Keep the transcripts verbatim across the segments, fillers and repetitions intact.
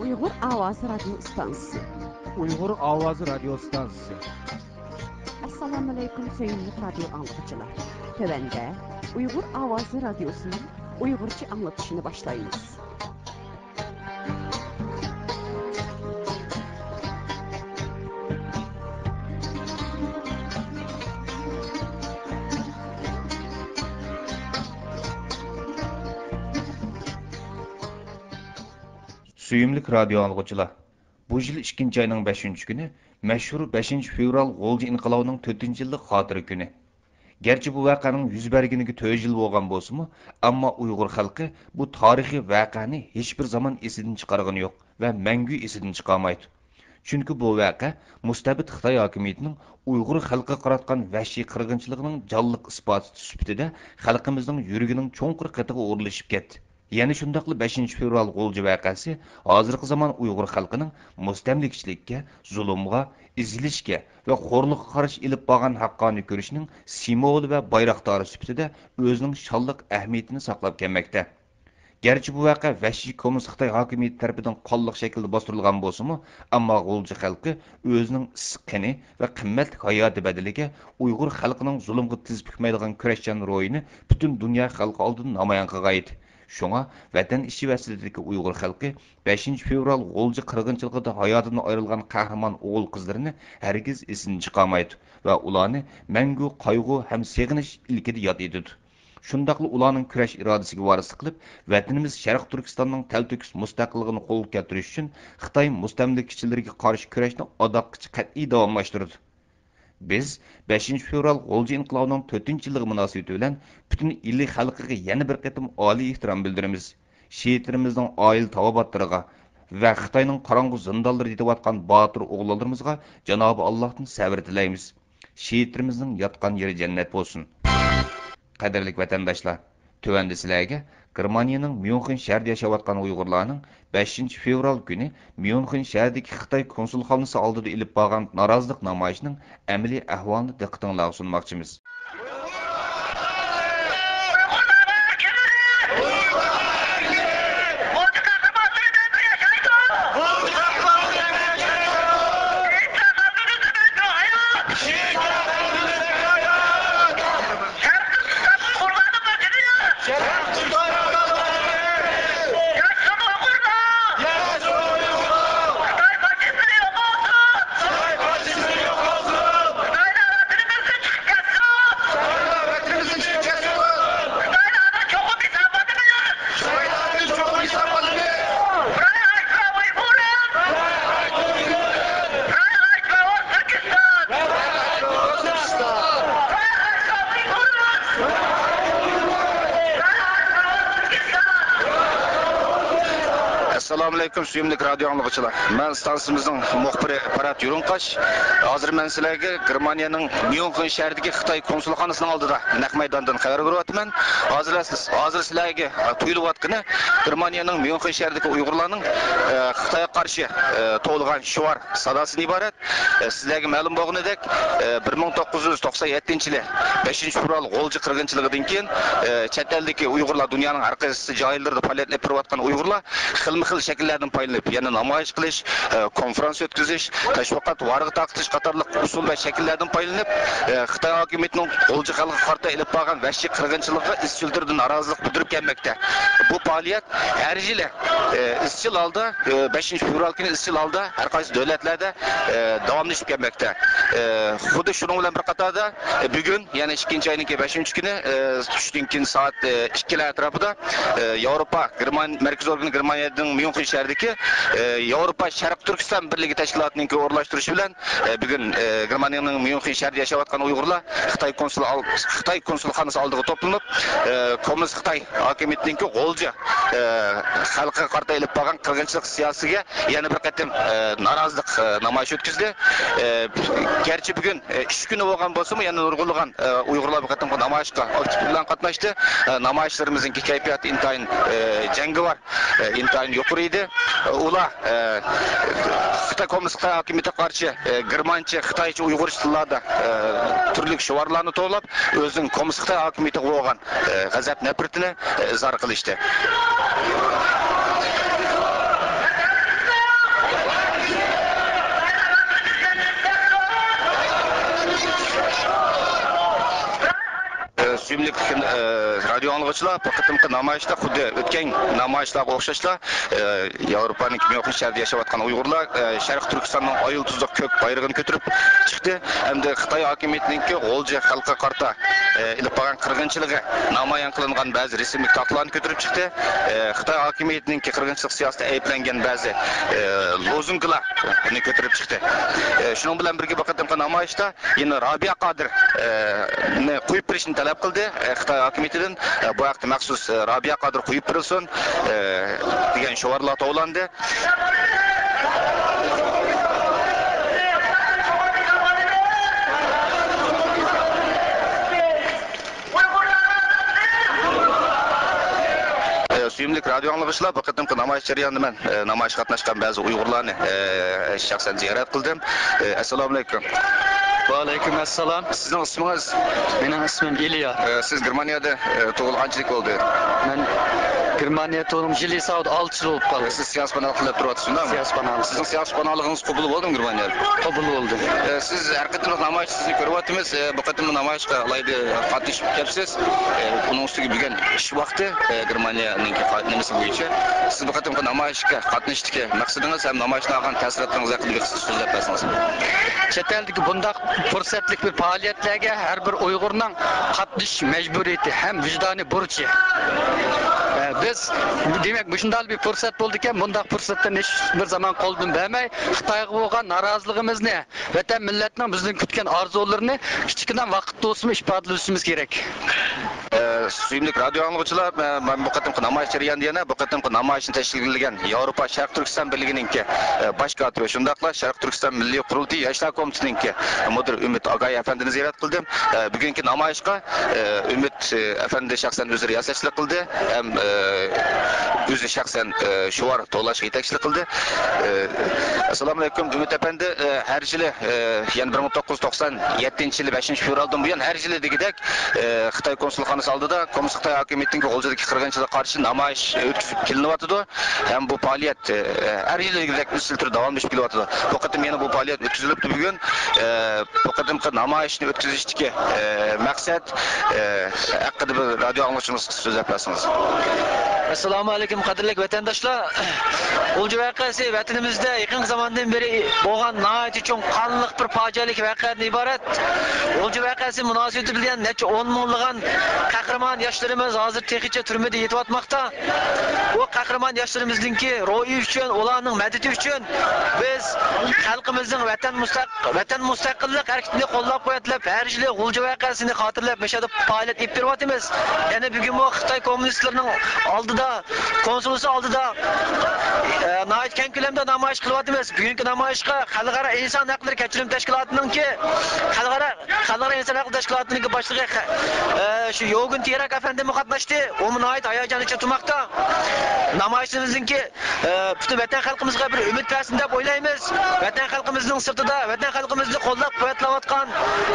ئۇيغۇر ئاۋازى رادىيو ئىستانسىسى. ئۇيغۇر ئاۋازى رادىيو ئىستانسىسى. ئەسسالامۇئەلەيكۇم، سۆيۈملۈك رادىيو ئاڭلىغۇچىلار. تۆۋەندە ئۇيغۇر ئاۋازى رادىيوسىنىڭ ئۇيغۇرچە ئاڭلىتىشىنى باشلايمىز. سۆيۈملۈك رادىيو ئاڭلىغۇچىلار، بۇ يىل ئىككىنچى ئاينىڭ بەشىنچى كۈنى مەشھۇر بەشىنچى فېۋرال غۇلجا ئىنقىلابىنىڭ تۆتىنچى يىللىق خاتىرە كۈنى. گەرچە بۇ ۋەقەنىڭ يۈز بەرگىنىگە تۆت يىل بولغان بولسىمۇ، ئەمما ئۇيغۇر خەلقى بۇ تارىخىي ۋەقەنى ھېچبىر زامان ئېسىدىن چىقارغىنى يوق ۋە مەڭگۈ ئېسىدىن چىقارمايدۇ. چۈنكى بۇ ۋەقە مۇستەبىت خىتاي ھاكىمىيىتىنىڭ ئۇيغۇر خەلقىگە قاراتقان ۋەھشىي قىرغىنچىلىقىنىڭ جانلىق ئىسپاتى سۈپىتىدە خەلقىمىزنىڭ يۈرىكىنىڭ چوڭقۇر قېتىغا ئورۇنلىشىپ كەتتى. يەنە شۇنداقلا بەشىنچى فېۋرال غۇلجا ۋەقەسى ھازىرقى زامان ئۇيغۇر خەلقىنىڭ مۇستەملىكىچىلىككە، زۇلۇمغا، ئېزىلىشكە ۋە خورلۇققا قارشى ئېلىپ بارغان ھەققانىي كۈرىشىنىڭ سىمۋولى ۋە بايراقدارى سۈپىتىدە ئۆزىنىڭ شانلىق ئەھمىيىتىنى ساقلاپ كەلمەكتە. گەرچە بۇ ۋەقە ۋەھشىي كوممۇنىست خىتاي ھاكىمىيىتى تەرىپىدىن قانلىق شەكىلدە باستۇرۇلغان بولسىمۇ، ئەمما غۇلجا خەلقى ئۆزىنىڭ ئىسسىق قېنى ۋە قىممەتلىك ھاياتى بەدىلىگە ئۇيغۇر خەلقىنىڭ زۇلۇمغا تىز پۈكمەيدىغان كۈرەشچان روھىنى پۈتۈن دۇنيا خەلقى ئالدىدا نامايان قىلغانىدى. شۇڭا ۋەتەن ئىچى ۋە سىرتىدىكى ئۇيغۇر خەلقى بەشىنچى فېۋرال غۇلجا قىرغىنچىلىقىدا ھاياتىدىن ئايرىلغان قەھرىمان ئوغۇل-قىزلىرىنى ھەرگىز ئېسىدىن چىقارمايدۇ ۋە ئۇلارنى مەڭگۈ قايغۇ ھەم سېغىنىش ئىلكىدە ياد ئېتىدۇ. شۇنداقلا ئۇلارنىڭ كۈرەش ئىرادىسىگە ۋارىسلىق قىلىپ، ۋەتىنىمىز شەرقىي تۈركىستاننىڭ تەلتۆكۈس مۇستەقىللىقىنى قولغا كەلتۈرۈش ئۈچۈن خىتاي مۇستەملىكىچىلىرىگە قارشى كۈرەشنى ئاداققىچە قەتئىي داۋاملاشتۇرىدۇ. بىز بەشىنچى فېۋرال غۇلجا ئىنقىلابىنىڭ تۆتىنچى يىللىقى مۇناسىۋىتى بىلەن پۈتۈن ئىلى خەلقىگە يەنە بىر قېتىم ئالىي ئېھتىرام بىلدۈرىمىز. شېھىتلىرىمىزنىڭ ئائىلە تاۋابىئاتلىرىغا ۋە خىتاينىڭ قاراڭغۇ زىندانلىرىدا يېتىۋاتقان باتۇر ئوغلانلىرىمىزغا جانابى ئاللاھتىن سەۋر تىلەيمىز. شېھىتلىرىمىزنىڭ ياتقان يېرى جەننەت بولسۇن. قەدىرلىك ۋەتەنداشلار، تۆۋەندە سىلەرگە گېرمانىيەنىڭ ميۇنخېن شەھىرىدە ياشاۋاتقان ئۇيغۇرلارنىڭ بەشىنچى فېۋرال كۈنى ميۇنخېن شەھىرىدىكى خىتاي كونسۇلخانىسى ئالدىدا ئېلىپ بارغان نارازىلىق نامايىشىنىڭ ئەمەلىي ئەھۋالىنى دىققىتىڭلارغا سۇنماقچىمىز. ئەسسالامۇئەلەيكۇم، سۆيۈملۈك رادىيو ئاڭلىغۇچىلار. مەن ئىستانسىمىزنىڭ مۇخبىرى پەرھات يۇرۇڭقاش. ھازىر مەن سىلەرگە گېرمانىيەنىڭ ميۇنخېن شەھىرىدىكى خىتاي كونسۇلخانىسىنىڭ ئالدىدا نەق مەيداندىن خەۋەر بېرىۋاتىمەن. ھازىر، ھازىر سىلەرگە، ئە، تۇيۇلۇۋاتقىنى گېرمانىيەنىڭ ميۇنخېن شەھىرىدىكى ئۇيغۇرلارنىڭ، ئە، خىتايغا قارشى، ئە، توۋلىغان شوئار ساداسىدىن ئىبارەت. ئە، سىزلەرگە مەلۇم بولغىنىدەك، ئە، بىر مىڭ توققۇز يۈز توقسان يەتتىنچى يىلى بەشىنچى فېۋرال غۇلجا قىرغىنچىلىقىدىن كېيىن، ئە، چەت ئەلدىكى ئۇيغۇرلار، دۇنيانىڭ ھەر قايسى جايلىرىدا پائالىيەت ئېلىپ بېرىۋاتقان ئۇيغۇرلار خىلمۇ خىل شەكىللەردىن پايدىلىنىپ، يەنى نامايىش قىلىش، ئە، كونفرانس ئۆتكۈزۈش، تەشۋىقات ۋارىغا تارقىتىش قاتارلىق ئۇسۇل ۋە شەكىللەردىن پايدىلىنىپ، ئە، خىتاي ھاكىمىيىتىنىڭ غۇلجا خەلقىگە قارىتا ئېلىپ بارغان ۋەھشىي قىرغىنچىلىقىغا ئىزچىل تۈردە نارازىلىق بىلدۈرۈپ كەلمەكتە. بۇ پائالىيەت ھەر يىلى، ئە، ئىزچىل ھالدا، ئە، بەشىنچى فېۋرال كۈنى ئىزچىل ھالدا ھەر قايسى دۆلەتلەردە، ئە، داۋاملىشىپ كەلمەكتە. ئە، خۇددى شۇنىڭ بىلەن بىر قاتاردا، ئە، بۈگۈن، يەنى ئىككىنچى ئاينىڭكى بەشىنچى كۈنى، ئە، چۈشتىن كېيىن سائەت، ئە، ئىككىلەر ئەتراپىدا، ئە، ياۋروپا گېرمان-، مەركىزىي ئورگىنى گېرمانىيەنىڭ ميۇنخېن شەھىرىدىكى، ئە، ياۋروپا شەرقىي تۈركىستان بىرلىكى تەشكىلاتىنىڭكى ئورۇنلاشتۇرۇشى بىلەن، ئە، بۈگۈن، ئە، گېرمانىيەنىڭ ميۇنخېن شەھىرىدە ياشاۋاتقان ئۇيغۇرلار خىتاي كونسۇل-، خىتاي كونسۇلخانىسى ئالدىغا توپلىنىپ، ئە، كوممۇنىست خىتاي ھاكىمىيىتىنىڭكى غۇلجا، ئە، خەلقىگە قارىتا ئېلىپ بارغان قىرغىنچىلىق سىياسىتىگە يەنە بىر قېتىم، ئە، نارازىلىق، ئە، نامايىشى ئۆتكۈزدى. ئە، گەرچە بۈگۈن، ئە، ئىش كۈنى بولغان بولسىمۇ، يەنە نۇرغۇنلىغان، ئە، ئۇيغۇرلار بۇ قېتىمقى نامايىشقا ئاكتىپ پىلان قاتناشتى. ئە، نامايىشلىرىمىزنىڭكى كەيپىياتى ئىنتايىن، ئە، جەڭگىۋار، ئە، ئىنتايىن يۇقىرى ئىدى. ئۇلار، ئە، خىتاي كوممۇنىست خىتاي ھاكىمىيىتىگە قارشى، ئە، گېرمانچە، خىتايچە، ئۇيغۇرچە تىللاردا، ئە، تۈرلۈك شوئارلارنى توۋلاپ، ئۆزىنىڭ كوممۇنىست خىتاي ھاكىمىيىتىگە بولغان، ئە، غەزەپ نەپرىتىنى، ئە، ئىزھار قىلىشتى. سۆيۈملۈك، ئە، رادىيو ئاڭلىغۇچىلار، بۇ قېتىمقى نامايىشتا خۇددى ئۆتكەن نامايىشلارغا ئوخشاشلا، ئە، ياۋروپانىڭ كىميوخۇن شەھىرىدە ياشاۋاتقان ئۇيغۇرلار، ئە، شەرقىي تۈركىستاننىڭ ئاي يۇلتۇزلۇق كۆك بايرىقىنى كۆتۈرۈپ چىقتى ھەمدە خىتاي ھاكىمىيىتىنىڭكى غۇلجا خەلقىگە قارىتا، ئە، ئېلىپ بارغان قىرغىنچىلىقى نامايان قىلىنغان بەزى رەسىملىك تاختىلارنى كۆتۈرۈپ چىقتى. ئە، خىتاي ھاكىمىيىتىنىڭكى قىرغىنچىلىق سىياسىتىدە ئەيىبلەنگەن بەزى، ئە، لوزۇنكىلارنى كۆتۈرۈپ چىقتى. ئە، شۇنىڭ بىلەن بىرگە بۇ قېتىمقى نامايىشتا يەنە رابىيە قادىر، ئە، نى قويۇپ بېرىشنى تەلەپ قىلدى، ئە، خىتاي ھاكىمىيىتىدىن. ئە، بۇ ھەقتە مەخسۇس، ئە، رابىيە قادىر قويۇپ بېرىلسۇن، ئە، دېگەن شوئارلار توۋلاندى. ئە، سۆيۈملۈك رادىيو ئاڭلىغۇچىلار، بۇ قېتىمقى نامايىش جەريانىدا مەن، ئە، نامايىشقا قاتناشقان بەزى ئۇيغۇرلارنى، ئە، شەخسەن زىيارەت قىلدىم. ئە، ئەسسالامۇئەلەيكۇم. ۋەئەلەيكۇم ئەسسالام. سىزنىڭ ئىسمىڭىز؟ مېنىڭ ئىسمىم ئىليا. ئە، سىز گېرمانىيەدە، ئە، تۇغۇلغان قانچىلىك بولدى؟ مەن گېرمانىيەدە تۇغۇلدۇم، يىل ھېسابىدا ئالتە يىل بولۇپ قالدى. ئە، سىز سىياسىي پاناھلىق تىلەپ تۇرۇۋاتىسىز، شۇنداقمۇ؟ سىياسىي پاناھلىق. سىزنىڭ سىياسىي پاناھلىقىڭىز قوبۇل بولدىمۇ گېرمانىيەدە؟ قوبۇل بولدى. ئە، سىز ھەر قېتىملىق نامايىش سىزنى كۆرۈۋاتىمىز. ئە، بۇ قېتىممۇ نامايىشقا ئالاھىدە قاتنىشىپ كەپسىز. ئە، ئۇنىڭ ئۈستىگە بۈگۈن ئىش ۋاقتى، ئە، گېرمانىيەنىڭكى قا-، نېمىسى بويىچە. سىز بۇ قېتىمقى نامايىشقا قاتنىشىشتىكى مەقسىتىڭىز ھەم نامايىشتىن ئالغان تەسىراتلىرىڭىز ھەققىدە بىر قىسقىچە سۆزلەپ بەرسىڭىز. چەت ئەلدىكى بۇنداق پۇرسەتلىك بىر پائالىيەتلەرگە ھەر بىر ئۇيغۇرنىڭ قاتنىشىش مەجبۇرىيىتى ھەم ۋىجدانىي بۇرچى. ئە، بىز، دېمەك، مۇشۇنداق بىر پۇرسەت بولىدىكەن، بۇنداق پۇرسەتلەرنى ھېچ بىر زامان قولدىن بەرمەي، خىتايغا بولغان نارازىلىقىمىزنى، ۋەتەن مىللەتنىڭ بىزدىن كۈتكەن ئارزۇلىرىنى كىچىككىنە ۋاقىت بولسىمۇ ئىپادىلىشىمىز كېرەك. ئە، سۆيۈملۈك رادىيو ئاڭلىغۇچىلار، مە-، مەن بۇ قېتىمقى نامايىش جەريانىدا يەنە بۇ قېتىمقى نامايىشنى تەشكىللىگەن ياۋروپا شەرقىي تۈركىستان بىرلىكىنىڭكى، ئە، باش كاتىپى، شۇنداقلا شەرقىي تۈركىستان مىللىي قۇرۇلتىيى ياشلار كومىتېتىنىڭكى مۇدىرى ئۈمىد ئاگاي ئەپەندىنى زىيارەت قىلدىم. ئە، بۈگۈنكى نامايىشقا، ئە، ئۈمىد، ئە، ئەپەندى شەخسەن ئۆزى رىياسەتچىلىك قىلدى ھەم، ئە، ئۆزى شەخسەن، ئە، شوئار توۋلاشقا يېتەكچىلىك قىلدى. ئە، ئەسسالامۇئەلەيكۇم، ئۈمىد ئەپەندى. ئە، ھەر يىلى، ئە، يەنە بىر مىڭ توققۇز يۈز توقسان يەتتىنچى يىلى بەشىنچى فېۋرالدىن بۇيان ھەر يىلىدىكىدەك، ئە، خىتاي كونسۇلخانىسى ئالدىدا، كوممۇنىست خىتاي ھاكىمىيىتىنىڭكى غۇلجىدىكى قىرغىنچىلىققا قارشى نامايىش ئۆتكۈزۈپ كېلىنىۋاتىدۇ. ھەم بۇ پائالىيەت، ئە، ھەر يىلىدىكىدەك ئىزچىل تۈردە داۋاملىشىپ كېلىۋاتىدۇ. بۇ قېتىم يەنە بۇ پائالىيەت ئۆتكۈزۈلۈپتۇ بۈگۈن. ئە، بۇ قېتىمقى نامايىشنى ئۆتكۈزۈشتىكى، ئە، مەقسەت، ئە، ھەققىدە بىر رادىيو ئاڭلىغۇچىمىز سۆزلەپ بەرسىڭىز. ئەسسالامۇ ئەلەيكۇم، قەدىرلىك ۋەتەنداشلار. غۇلجا ۋەقەسى ۋەتىنىمىزدە يېقىنقى زاماندىن بېرى بولغان ناھايىتى چوڭ قانلىق بىر پاجىئەلىك ۋەقەدىن ئىبارەت. غۇلجا ۋەقەسى مۇناسىۋىتى بىلەن نەچچە ئون مىڭلىغان قەھرىمان ياشلىرىمىز ھازىر تېخىچە تۈرمىدە يېتىۋاتماقتا. بۇ قەھرىمان ياشلىرىمىزنىڭكى روھى ئۈچۈن، ئۇلارنىڭ مەدىتى ئۈچۈن بىز خەلقىمىزنىڭ ۋەتەن مۇستەق-، ۋەتەن مۇستەقىللىق ھەرىكىتىنى قوللاپ-قۇۋۋەتلەپ، ھەر يىلى غۇلجا ۋەقەسىنى خاتىرىلەپ، مەشەدە پائالىيەت ئېلىپ بېرىۋاتىمىز. يەنە بۈگۈنمۇ خىتاي كوممۇنىستلىرىنىڭ ئالدىدا، كونسۇلخانىسى ئالدىدا، ئە، ناھايىتى كەڭ كۆلەمدە نامايىش قىلىۋاتىمىز. بۈگۈنكى نامايىشقا خەلقئارا ئىنسان ھەقلىرى كەچۈرۈم تەشكىلاتىنىڭكى، خەلقئارا، خەلقئارا ئىنسان ھەقلىرى تەشكىلاتىنىڭكى باشلىقى، ئە، شۇ يوگۇن تېراك ئەپەندىمۇ قاتناشتى. ئۇمۇ ناھايىتى ھاياجان ئىچىدە تۇرماقتا. نامايىشىمىزنىڭكى ئە، پۈتۈن ۋەتەن خەلقىمىزغا بىر ئۈمىد بەرسۇن دەپ ئويلايمىز. ۋەتەن خەلقىمىزنىڭ سىرتىدا، ۋەتەن خەلقىمىزنى قوللاپ-قۇۋۋەتلەۋاتقان،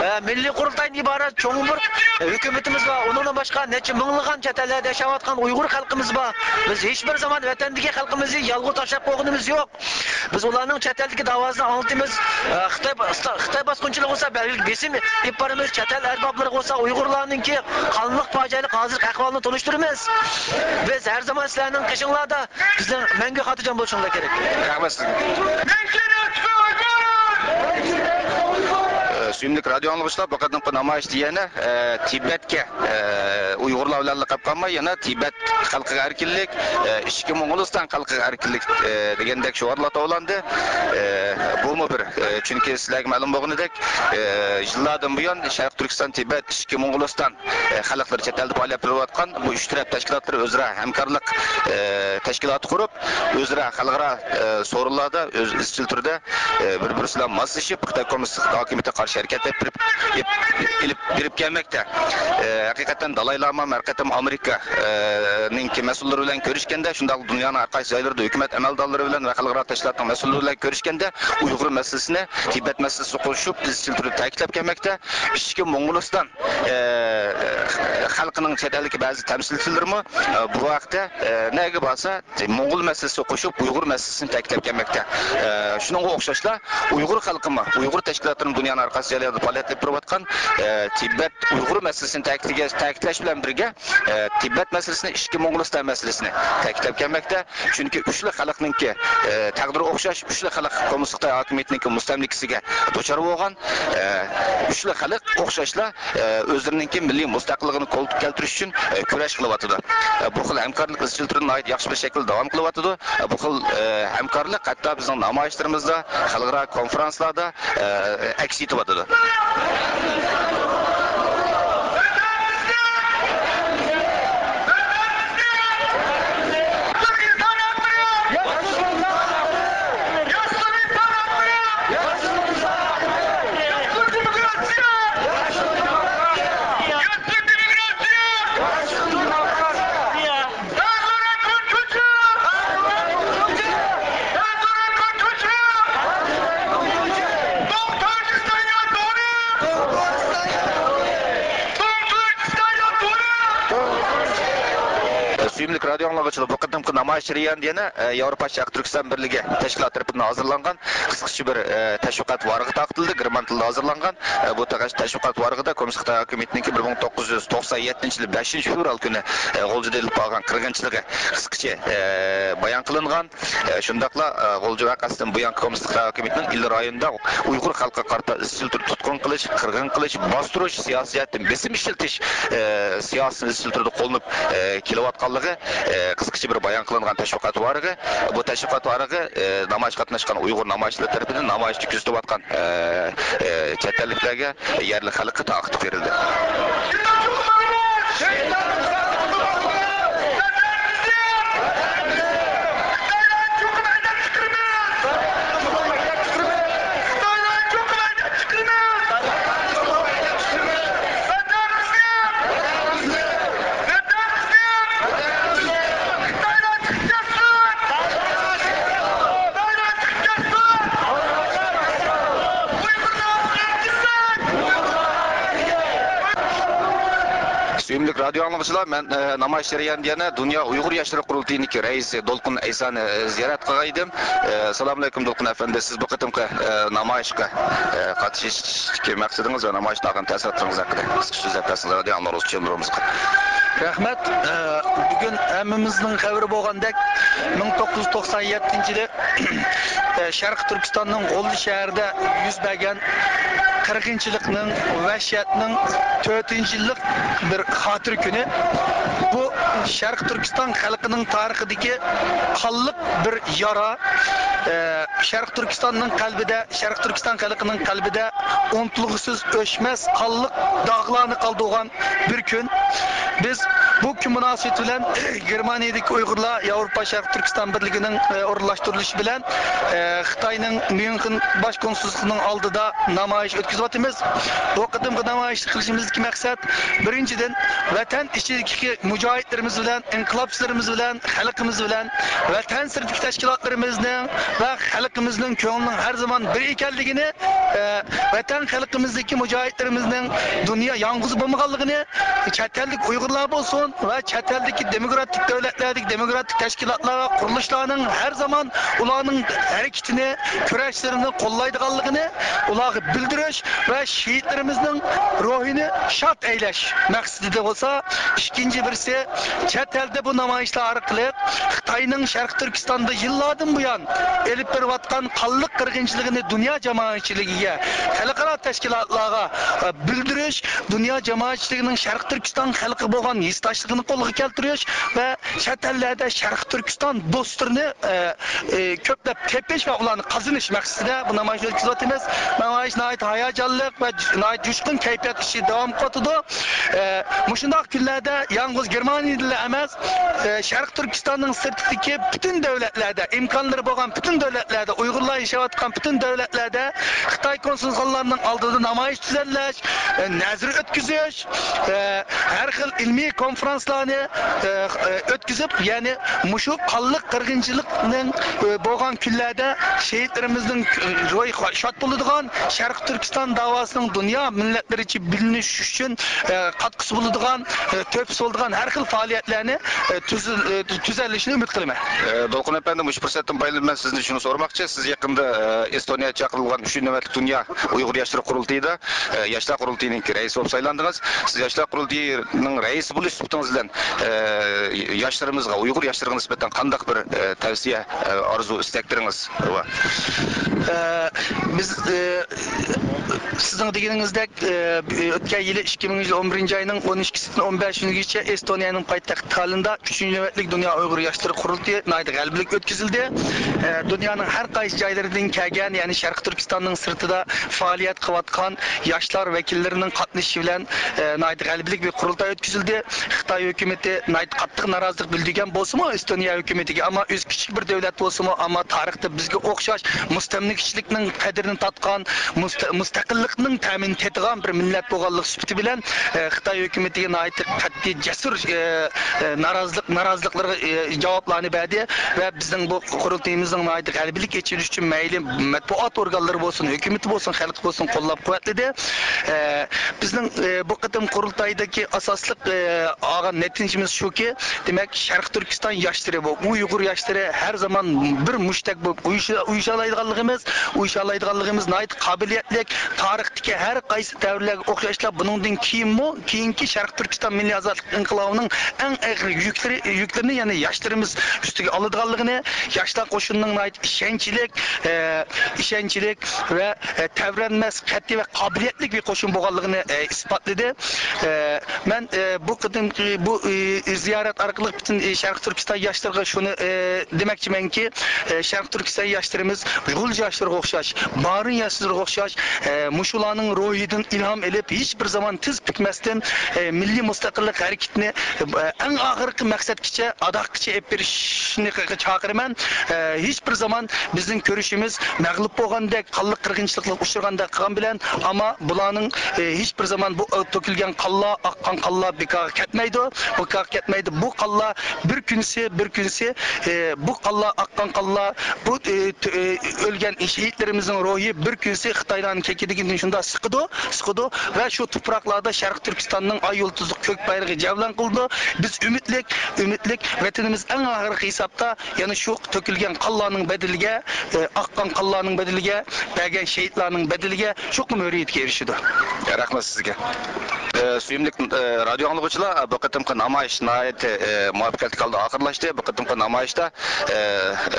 ئە، مىللىي قۇرۇلتايدىن ئىبارەت چوڭ بىر، ئە، ھۆكۈمىتىمىز بار. ئۇنىڭدىن باشقا نەچچە مىڭلىغان چەت ئەللەردە ياشاۋاتقان ئۇيغۇر خەلقىمىز بار. بىز ھېچبىر زامان ۋەتەندىكى خەلقىمىزنى يالغۇز تاشلاپ قويغىنىمىز يوق. بىز ئۇلارنىڭ چەت ئەلدىكى داۋاسىنى ئاڭلىتىمىز. ئە، خىتاي، خىتاي باسقۇنچىلىقى بولسا بەلگىلىك بېسىم ئېلىپ بارىمىز. چەت ئەل ئەربابلىرىغا بولسا ئۇيغۇرلارنىڭكى قانلىق پاجىئەلىك ھازىرقى ئەھۋالىنى تونۇشتۇرىمىز. بىز ھەر زامان سىلەرنىڭ قېشىڭلاردا. بىزنىڭ مەڭگۈ خاتىرجەم بولۇشىڭلار كېرەك. رەھمەت سىزگە. ئە، سۆيۈملۈك رادىيو ئاڭلىغۇچىلار، بۇ قېتىمقى نامايىشتا يەنە، ئە، تىبەتكە، ئە، ئۇيغۇرلار بىلەنلا قېلىپ قالماي، يەنە تىبەت خەلقىگە ئەركىنلىك، ئە، ئىچكى موڭغۇلىستان خەلقىگە ئەركىنلىك، ئە، دېگەندەك شوئارلار توۋلاندى. ئە، بۇمۇ بىر، ئە، چۈنكى سىلەرگە مەلۇم بولغىنىدەك، ئە، يىللاردىن بۇيان شەرقىي تۈركىستان، تىبەت، ئىچكى موڭغۇلىستان، ئە، خەلقلىرى چەت ئەلدە پائالىيەت قىلىۋاتقان بۇ ئۈچ تەرەپ تەشكىلاتلىرى ئۆزئارا ھەمكارلىق، ئە، تەشكىلاتى قۇرۇپ، ئۆزئارا خەلقئارا، ئە، سورۇنلاردا ئۆز ئىزچىل تۈردە، ئە، بىر-بىرسى بىلەن ماسلىشىپ، خىتاي كوممۇنىستىك ھاكىمىيىتىگە قارشى ھەرىكەت ئېلىپ بېرىپ، ئېلىپ، ئېلىپ بېرىپ كەلمەكتە. ئە، ھەقىقەتەن دالاي لاما ھەر قېتىم ئامېرىكا، ئە، نىڭكى مەسئۇللىرى بىلەن كۆرۈشكەندە، شۇنداقلا دۇنيانىڭ ھەر قايسى جايلىرىدا ھۆكۈمەت ئەمەلدارلىرى بىلەن ۋە خەلقئارا تەشكىلاتنىڭ مەسئۇللىرى بىلەن كۆرۈشكەندە، ئۇيغۇر مەسىلىسىنى، تىبەت مەسىلىسىگە قوشۇپ ئىزچىل تۈردە تەكىتلەپ كەلمەكتە. ئىچكى موڭغۇلىستان ئە، خەلقىنىڭ چەت ئەلدىكى بەزى تەمسىلچىلىرىمۇ، ئە، بۇ ھەقتە، ئە، نەگە بارسا، موڭغۇل مەسىلىسىگە قوشۇپ، ئۇيغۇر مەسىلىسىنى تەكىتلەپ كەلمەكتە. ئە، شۇنىڭغا ئوخشاشلا، ئۇيغۇر خەلقىمۇ، ئۇيغۇر تەشكىلاتلىرىمۇ دۇنيانىڭ ھەر قايسى جايلىرىدا پائالىيەت ئېلىپ بېرىۋاتقان، ئە، تىبەت ئۇيغۇر مەسىلىسىنى تەكىتلىگەن، تەكىتلەش بىلەن بىرگە، ئە، تىبەت مەسىلىسىنى، ئىچكى موڭغۇلىستان مەسىلىسىنى تەكىتلەپ كەلمەكتە. چۈنكى ئۈچلا خەلقنىڭكى، ئە، تەقدىرى ئوخشاش، ئۈچلا خەلق كوممۇنىست خىتاي ھاكىمىيىتىنىڭكى مۇستەملىكىسىگە دۇچار بولغان، ئە، ئۈچلا خەلق ئوخشاشلا، ئە، ئۆزلىرىنىڭكى مىللىي مۇستەقىللىقىنى قولغا كەلتۈرۈش ئۈچۈن، ئە، كۈرەش قىلىۋاتىدۇ. ئە، بۇ خىل ھەمكارلىق ئىزچىل تۈردە ناھايىتى ياخشى بىر شەكىلدە داۋام قىلىۋاتىدۇ. ئە، بۇ خىل، ئە، ھەمكارلىق ھەتتا بىزنىڭ نامايىشلىرىمىزدا، خەلقئارا كونفرانسلاردا، ئە، ئەكس ئېتىۋاتىدۇ. سۆيۈملۈك رادىيو ئاڭلىغۇچىلار، بۇ قېتىمقى نامايىش جەريانىدا يەنە، ئە، ياۋروپا شەرقىي تۈركىستان بىرلىكى تەشكىلاتى تەرىپىدىن ھازىرلانغان قىسقىچە بىر، ئە، تەشۋىقات ۋارىقى تارقىتىلدى. گېرمان تىلىدا ھازىرلانغان، ئە، بۇ تەش-، تەشۋىقات ۋارىقىدا كوممۇنىست خىتاي ھاكىمىيىتىنىڭكى بىر مىڭ توققۇز يۈز توقسان يەتتىنچى يىلى بەشىنچى فېۋرال كۈنى، ئە، غۇلجىدا ئېلىپ بارغان قىرغىنچىلىقى قىسقىچە، ئە، بايان قىلىنغان. ئە، شۇنداقلا، ئە، غۇلجا ۋەقەسىدىن بۇيانقى كوممۇنىست خىتاي ھاكىمىيىتىنىڭ ئىلى رايونىدا ئۇيغۇر خەلقىگە قارىتا ئىزچىل تۈردە تۇتقۇن قىلىش، قىرغىن قىلىش، باستۇرۇش، سىياسىي جەھەتتىن بېسىم ئىشلىتىش، ئە، سىياسىتىنى ئىزچىل تۈردە قوللىنىپ، ئە، كېلىۋاتقانلىقى، ئە، قىسقىچە بىر بايان قىلىنغان تەشۋىقات ۋارىقى. بۇ تەشۋىقات ۋارىقى، ئە، نامايىشقا قاتناشقان ئۇيغۇر نامايىشچىلىرى تەرىپىدىن نامايىشنى كۆزىتىۋاتقان، ئە، ئە، چەت ئەللىكلەرگە، يەرلىك خەلققە تارقىتىپ بېرىلدى. سۆيۈملۈك رادىيو ئاڭلىغۇچىلار، مەن، ئە، نامايىش جەريانىدا يەنە دۇنيا ئۇيغۇر ياشلىرى قۇرۇلتىيىنىڭكى رەئىسى دولقۇن ئەيسانى، ئە، زىيارەت قىلغان ئىدىم. ئە، سالامۇئەلەيكۇم، دولقۇن ئەپەندى، سىز بۇ قېتىمقى، ئە، نامايىشقا، ئە، قاتنىشىشتىكى مەقسىتىڭىز ۋە نامايىشتىن ئالغان تەسىراتلىرىڭىز ھەققىدە قىسقىچە سۆزلەپ بەرسىڭىز رادىيو ئاڭلىغۇچىلىرىمىزغا. رەھمەت. ئە، بۈگۈن ھەممىمىزنىڭ خەۋىرى بولغاندەك، مىڭ توققۇز يۈز توقسان يەتتىنچى يىلى ئە، شەرقىي تۈركىستاننىڭ غۇلجا شەھىرىدە يۈز بەرگەن قىرغىنچىلىقنىڭ، ۋەھشەتنىڭ تۆتىنچى يىللىق بىر خاتىرە كۈنى. بۇ شەرقىي تۈركىستان خەلقىنىڭ تارىخىدىكى قانلىق بىر يارا. ئە، شەرقىي تۈركىستاننىڭ قەلبىدە، شەرقىي تۈركىستان خەلقىنىڭ قەلبىدە ئۇنتۇلغۇسىز، ئۆچمەس قانلىق داغلارنى قالدۇرغان بىر كۈن. بىز بۇ كۈن مۇناسىۋىتى بىلەن گېرمانىيەدىكى ئۇيغۇرلار ياۋروپا شەرقىي تۈركىستان بىرلىكىنىڭ، ئە، ئورۇنلاشتۇرۇلۇشى بىلەن، ئە، خىتاينىڭ ميۇنخېن باش كونسۇلخانىسىنىڭ ئالدىدا نامايىش ئۆتكۈزۈۋاتىمىز. بۇ قېتىمقى نامايىش قىلىشىمىزدىكى مەقسەت، بىرىنچىدىن، ۋەتەن ئىچىدىكى مۇجاھىدلىرىمىز بىلەن، ئىنقىلابچىلىرىمىز بىلەن، خەلقىمىز بىلەن، ۋەتەن سىرتىدىكى تەشكىلاتلىرىمىزنىڭ ۋە خەلقىمىزنىڭ كۆڭلىنىڭ ھەر زامان بىر ئىكەنلىكىنى، ئە، ۋەتەن خەلقىمىزدىكى مۇجاھىدلىرىمىزنىڭ دۇنيا يالغۇز بولمىغانلىقىنى، چەت ئەللىك ئۇيغۇرلار بولسۇن ۋە چەت ئەلدىكى دېموكراتىك دۆلەتلەردىكى دېموكراتىك تەشكىلاتلار ۋە قۇرۇلۇشلارنىڭ ھەر زامان ئۇلارنىڭ ھەرىكىتىنى، كۈرەشلىرىنى قوللايدىغانلىقىنى ئۇلارغا بىلدۈرۈش ۋە شېھىتلىرىمىزنىڭ روھىنى شاد ئەيلەش مەقسىتىدە بولسا، ئىككىنچى بىرسى، چەت ئەلدە بۇ نامايىشلار ئارقىلىق خىتاينىڭ شەرقىي تۈركىستاندا يىللاردىن بۇيان ئېلىپ بېرىۋاتقان قانلىق قىرغىنچىلىقىنى دۇنيا جامائەتچىلىكىگە، خەلقئارا تەشكىلاتلارغا، ئە، بىلدۈرۈش، دۇنيا جامائەتچىلىكىنىڭ شەرقىي تۈركىستان خەلقىگە بولغان ھېسداشلىقىنى قولغا كەلتۈرۈش ۋە چەت ئەللەردە شەرقىي تۈركىستان دوستلىرىنى، ئە، ئە، كۆپلەپ تېپىش ۋە ئۇلارنى قازىنىش مەقسىتىدە بۇ نامايىشنى ئۆتكۈزۈۋاتىمىز. نامايىش ناھايىتى ھاياجانلىق ۋە ج-، ناھايىتى جۇشقۇن كەيپىيات ئىچىدە داۋام قىلىۋاتىدۇ. ئە، مۇشۇنداق كۈنلەردە يالغۇز گېرمانىيەدىلا ئەمەس، ئە، شەرقىي تۈركىستاننىڭ سىرتىدىكى پۈتۈن دۆلەتلەردە، ئىمكانلىرى بولغان پۈتۈن دۆلەتلەردە، ئۇيغۇرلار ياشاۋاتقان پۈتۈن دۆلەتلەردە خىتاي كونسۇلخانىلارنىڭ ئالدىدا نامايىش تۈزەرلەش، ئە، نەزىر ئۆتكۈزۈش، ئە، ھەر خىل ئىلمىي كونفرانس كونفېرانسلارنى، ئە، ئە، ئۆتكۈزۈپ، يەنى مۇشۇ قانلىق قىرغىنچىلىقنىڭ، ئە، بولغان كۈنلەردە شېھىتلىرىمىزنىڭ، ئە، روھى شاد بولىدىغان، شەرقىي تۈركىستان داۋاسىنىڭ دۇنيا مىللەتلىرىچە بىلىنىش ئۈچۈن، ئە، قاتقۇسى بولىدىغان، ئە، تۆھپىسى بولىدىغان ھەر خىل پائالىيەتلەرنى، ئە، تۈز-، ئە، تۈزەلىشىنى ئۈمىد قىلىمەن. ئە، دولقۇن ئەپەندى، مۇشۇ پۇرسەتتىن پايدىلىنىپ مەن سىزدىن شۇنى سورىماقچى. سىز يېقىندا، ئە، ئېستونىيەدە چاقىرىلغان ئۈچىنچى نۆۋەتلىك دۇنيا ئۇيغۇر ياشلىرى قۇرۇلتىيىدا، ئە، ياشلار قۇرۇلتىيىنىڭ رەئىسى بولۇپ سايلاندىڭىز. سىز ياشلار قۇرۇلتىيىنىڭ رەئىسى بولۇش سۈپىتىڭىز بىلەن، ئە، ياشلىرىمىزغا، ئۇيغۇر ياشلىرىغا نىسبەتەن قانداق بىر، ئە، تەۋسىيە، ئە، ئارزۇ، ئىستەكلىرىڭىز بار؟ ئە، بىز، ئە، سىزنىڭ دېگىنىڭىزدەك، ئە، ئۆتكەن يىلى ئىككى مىڭىنچى يىل ئون بىرىنچى ئاينىڭ ئون ئىككىسىدىن ئون بەشىنچىگىچە ئېستونىيەنىڭ پايتەختى تاللىندا ئۈچىنچى نۆۋەتلىك دۇنيا ئۇيغۇر ياشلىرى قۇرۇلتىيى ناھايىتى غەلىبىلىك ئۆتكۈزۈلدى. ئە، دۇنيانىڭ ھەر قايسى جايلىرىدىن كەلگەن، يەنى شەرقىي تۈركىستاننىڭ سىرتىدا پائالىيەت قىلىۋاتقان ياشلار ۋەكىللىرىنىڭ قاتنىشىشى بىلەن، ئە، ناھايىتى غەلىبىلىك بىر قۇرۇلتاي ئۆتكۈزۈلدى. خىتاي ھۆكۈمىتى ناھايىتى قاتتىق نارازىلىق بىلدۈرگەن بولسىمۇ ئېستونىيە ھۆكۈمىتىگە، ئەمما ئۆزى كىچىك بىر دۆلەت بولسىمۇ، ئەمما تارىختا بىزگە ئوخشاش مۇستەملىكىچىلىكنىڭ قەدرىنى تارتقان، مۇستە-، مۇستەقىللىقنىڭ تەمىنى تېتىغان بىر مىللەت بولغانلىقى سۈپىتى بىلەن، ئە، خىتاي ھۆكۈمىتىگە ناھايىتى قەتئىي، جەسۇر، ئە، ئە، نارازىلىق، نارازىلىقلىرىغا، ئە، جاۋابلارنى بەردى ۋە بىزنىڭ بۇ قۇرۇلتىيىمىزنىڭ ناھايىتى غەلىبىلىك ئېچىلىشى ئۈچۈن مەيلى مەتبۇئات ئورگانلىرى بولسۇن، ھۆكۈمىتى بولسۇن، خەلق بولسۇن، قوللاپ-قۇۋۋەتلىدى. ئە، بىزنىڭ، ئە، بۇ قېتىم قۇرۇلتايدىكى ئاساسلىق، ئە، ئالغان نەتىجىمىز شۇكى، دېمەك، شەرقىي تۈركىستان ياشلىرى، بۇ ئۇيغۇر ياشلىرى ھەر زامان بىر مۇشتەك بولۇپ ئۇيۇشا-، ئۇيۇشالايدىغانلىقىمىز، ئۇيۇشالايدىغانلىقىمىز ناھايىتى قابىلىيەتلىك، تارىختىكى ھەر قايسى دەۋرلەرگە ئوخشاشلا بۇنىڭدىن كېيىنمۇ، كېيىنكى شەرقىي تۈركىستان مىللىي ئازادلىق ئىنقىلابىنىڭ ئەڭ ئېغىر يۈكلىرى، يۈكلىرىنى يەنە ياشلىرىمىز ئۈستىگە ئالىدىغانلىقىنى، ياشلار قوشۇنىنىڭ ناھايىتى ئىشەنچلىك، ئە، ئىشەنچلىك ۋە، ئە، تەۋرەنمەس، قەتئىي ۋە قابىلىيەتلىك بىر قوشۇن بولغانلىقىنى، ئە، ئىسپاتلىدى. ئە، مەن، ئە، بۇ قېتىمقى بۇ، ئى، زىيارەت ئارقىلىق پۈتۈن، ئى، شەرقىي تۈركىستان ياشلىرىغا شۇنى، ئى، دېمەكچىمەنكى، ئى، شەرقىي تۈركىستان ياشلىرىمىز غۇلجا ياشلىرىغا ئوخشاش، بارىن ياشلىرىغا ئوخشاش، ئى، مۇشۇلارنىڭ روھىدىن ئىلھام ئېلىپ، ھېچ بىر زامان تىز پۈكمەستىن، ئى، مىللىي مۇستەقىللىق ھەرىكىتىنى، ئى، ئەڭ ئاخىرقى مەقسەتكىچە، ئاداققىچە ئېلىپ بېرىشنى چاقىرىمەن. ئى، ھېچ بىر زامان بىزنىڭ كۈرىشىمىز مەغلۇپ بولغاندەك، قانلىق قىرغىنچىلىقلارغا ئۇچرىغاندەك قىلغان بىلەن، ئەمما بۇلارنىڭ، ئى، ھېچ بىر زامان بۇ، ئى، تۆكۈلگەن قانلار، ئاققان قانلار بىكارغا كەتمەيدۇ، بىكارغا كەتمەيدۇ. بۇ قانلار بىر كۈنسى، بىر كۈنسى، ئى، بۇ قانلار، ئاققان قانلار، بۇ، ئى، تۆ-، ئى، ئۆلگەن شېھىتلىرىمىزنىڭ روھى بىر كۈنسى خىتايلارنىڭ كېكىدىكىدىن شۇنداق سىقىدۇ، سىقىدۇ ۋە شۇ تۇپراقلاردا شەرقىي تۈركىستاننىڭ ئاي يۇلتۇزلۇق كۆك بايرىقى جەۋلان قىلىدۇ. بىز ئۈمىدلىك، ئۈمىدلىك، ۋەتىنىمىز ئەڭ ئاخىرقى ھېسابتا يەنە شۇ تۆكۈلگەن قانلارنىڭ بەدىلىگە، ئى، ئاققان قانلارنىڭ بەدىلىگە، بەرگەن شېھىتلارنىڭ بەدىلىگە چوقۇم ھۆرىيەتكە ئېرىشىدۇ. رەھمەت سىزگە. ئى، سۆيۈملۈك، ئى، رادىيو ئاڭلىغۇچىلار، بۇ قېتىمقى نامايىش ناھايىتى، ئى، مۇۋەپپەقىيەتلىك ھالدا ئاخىرلاشتى. بۇ قېتىمقى نامايىشتا، ئى،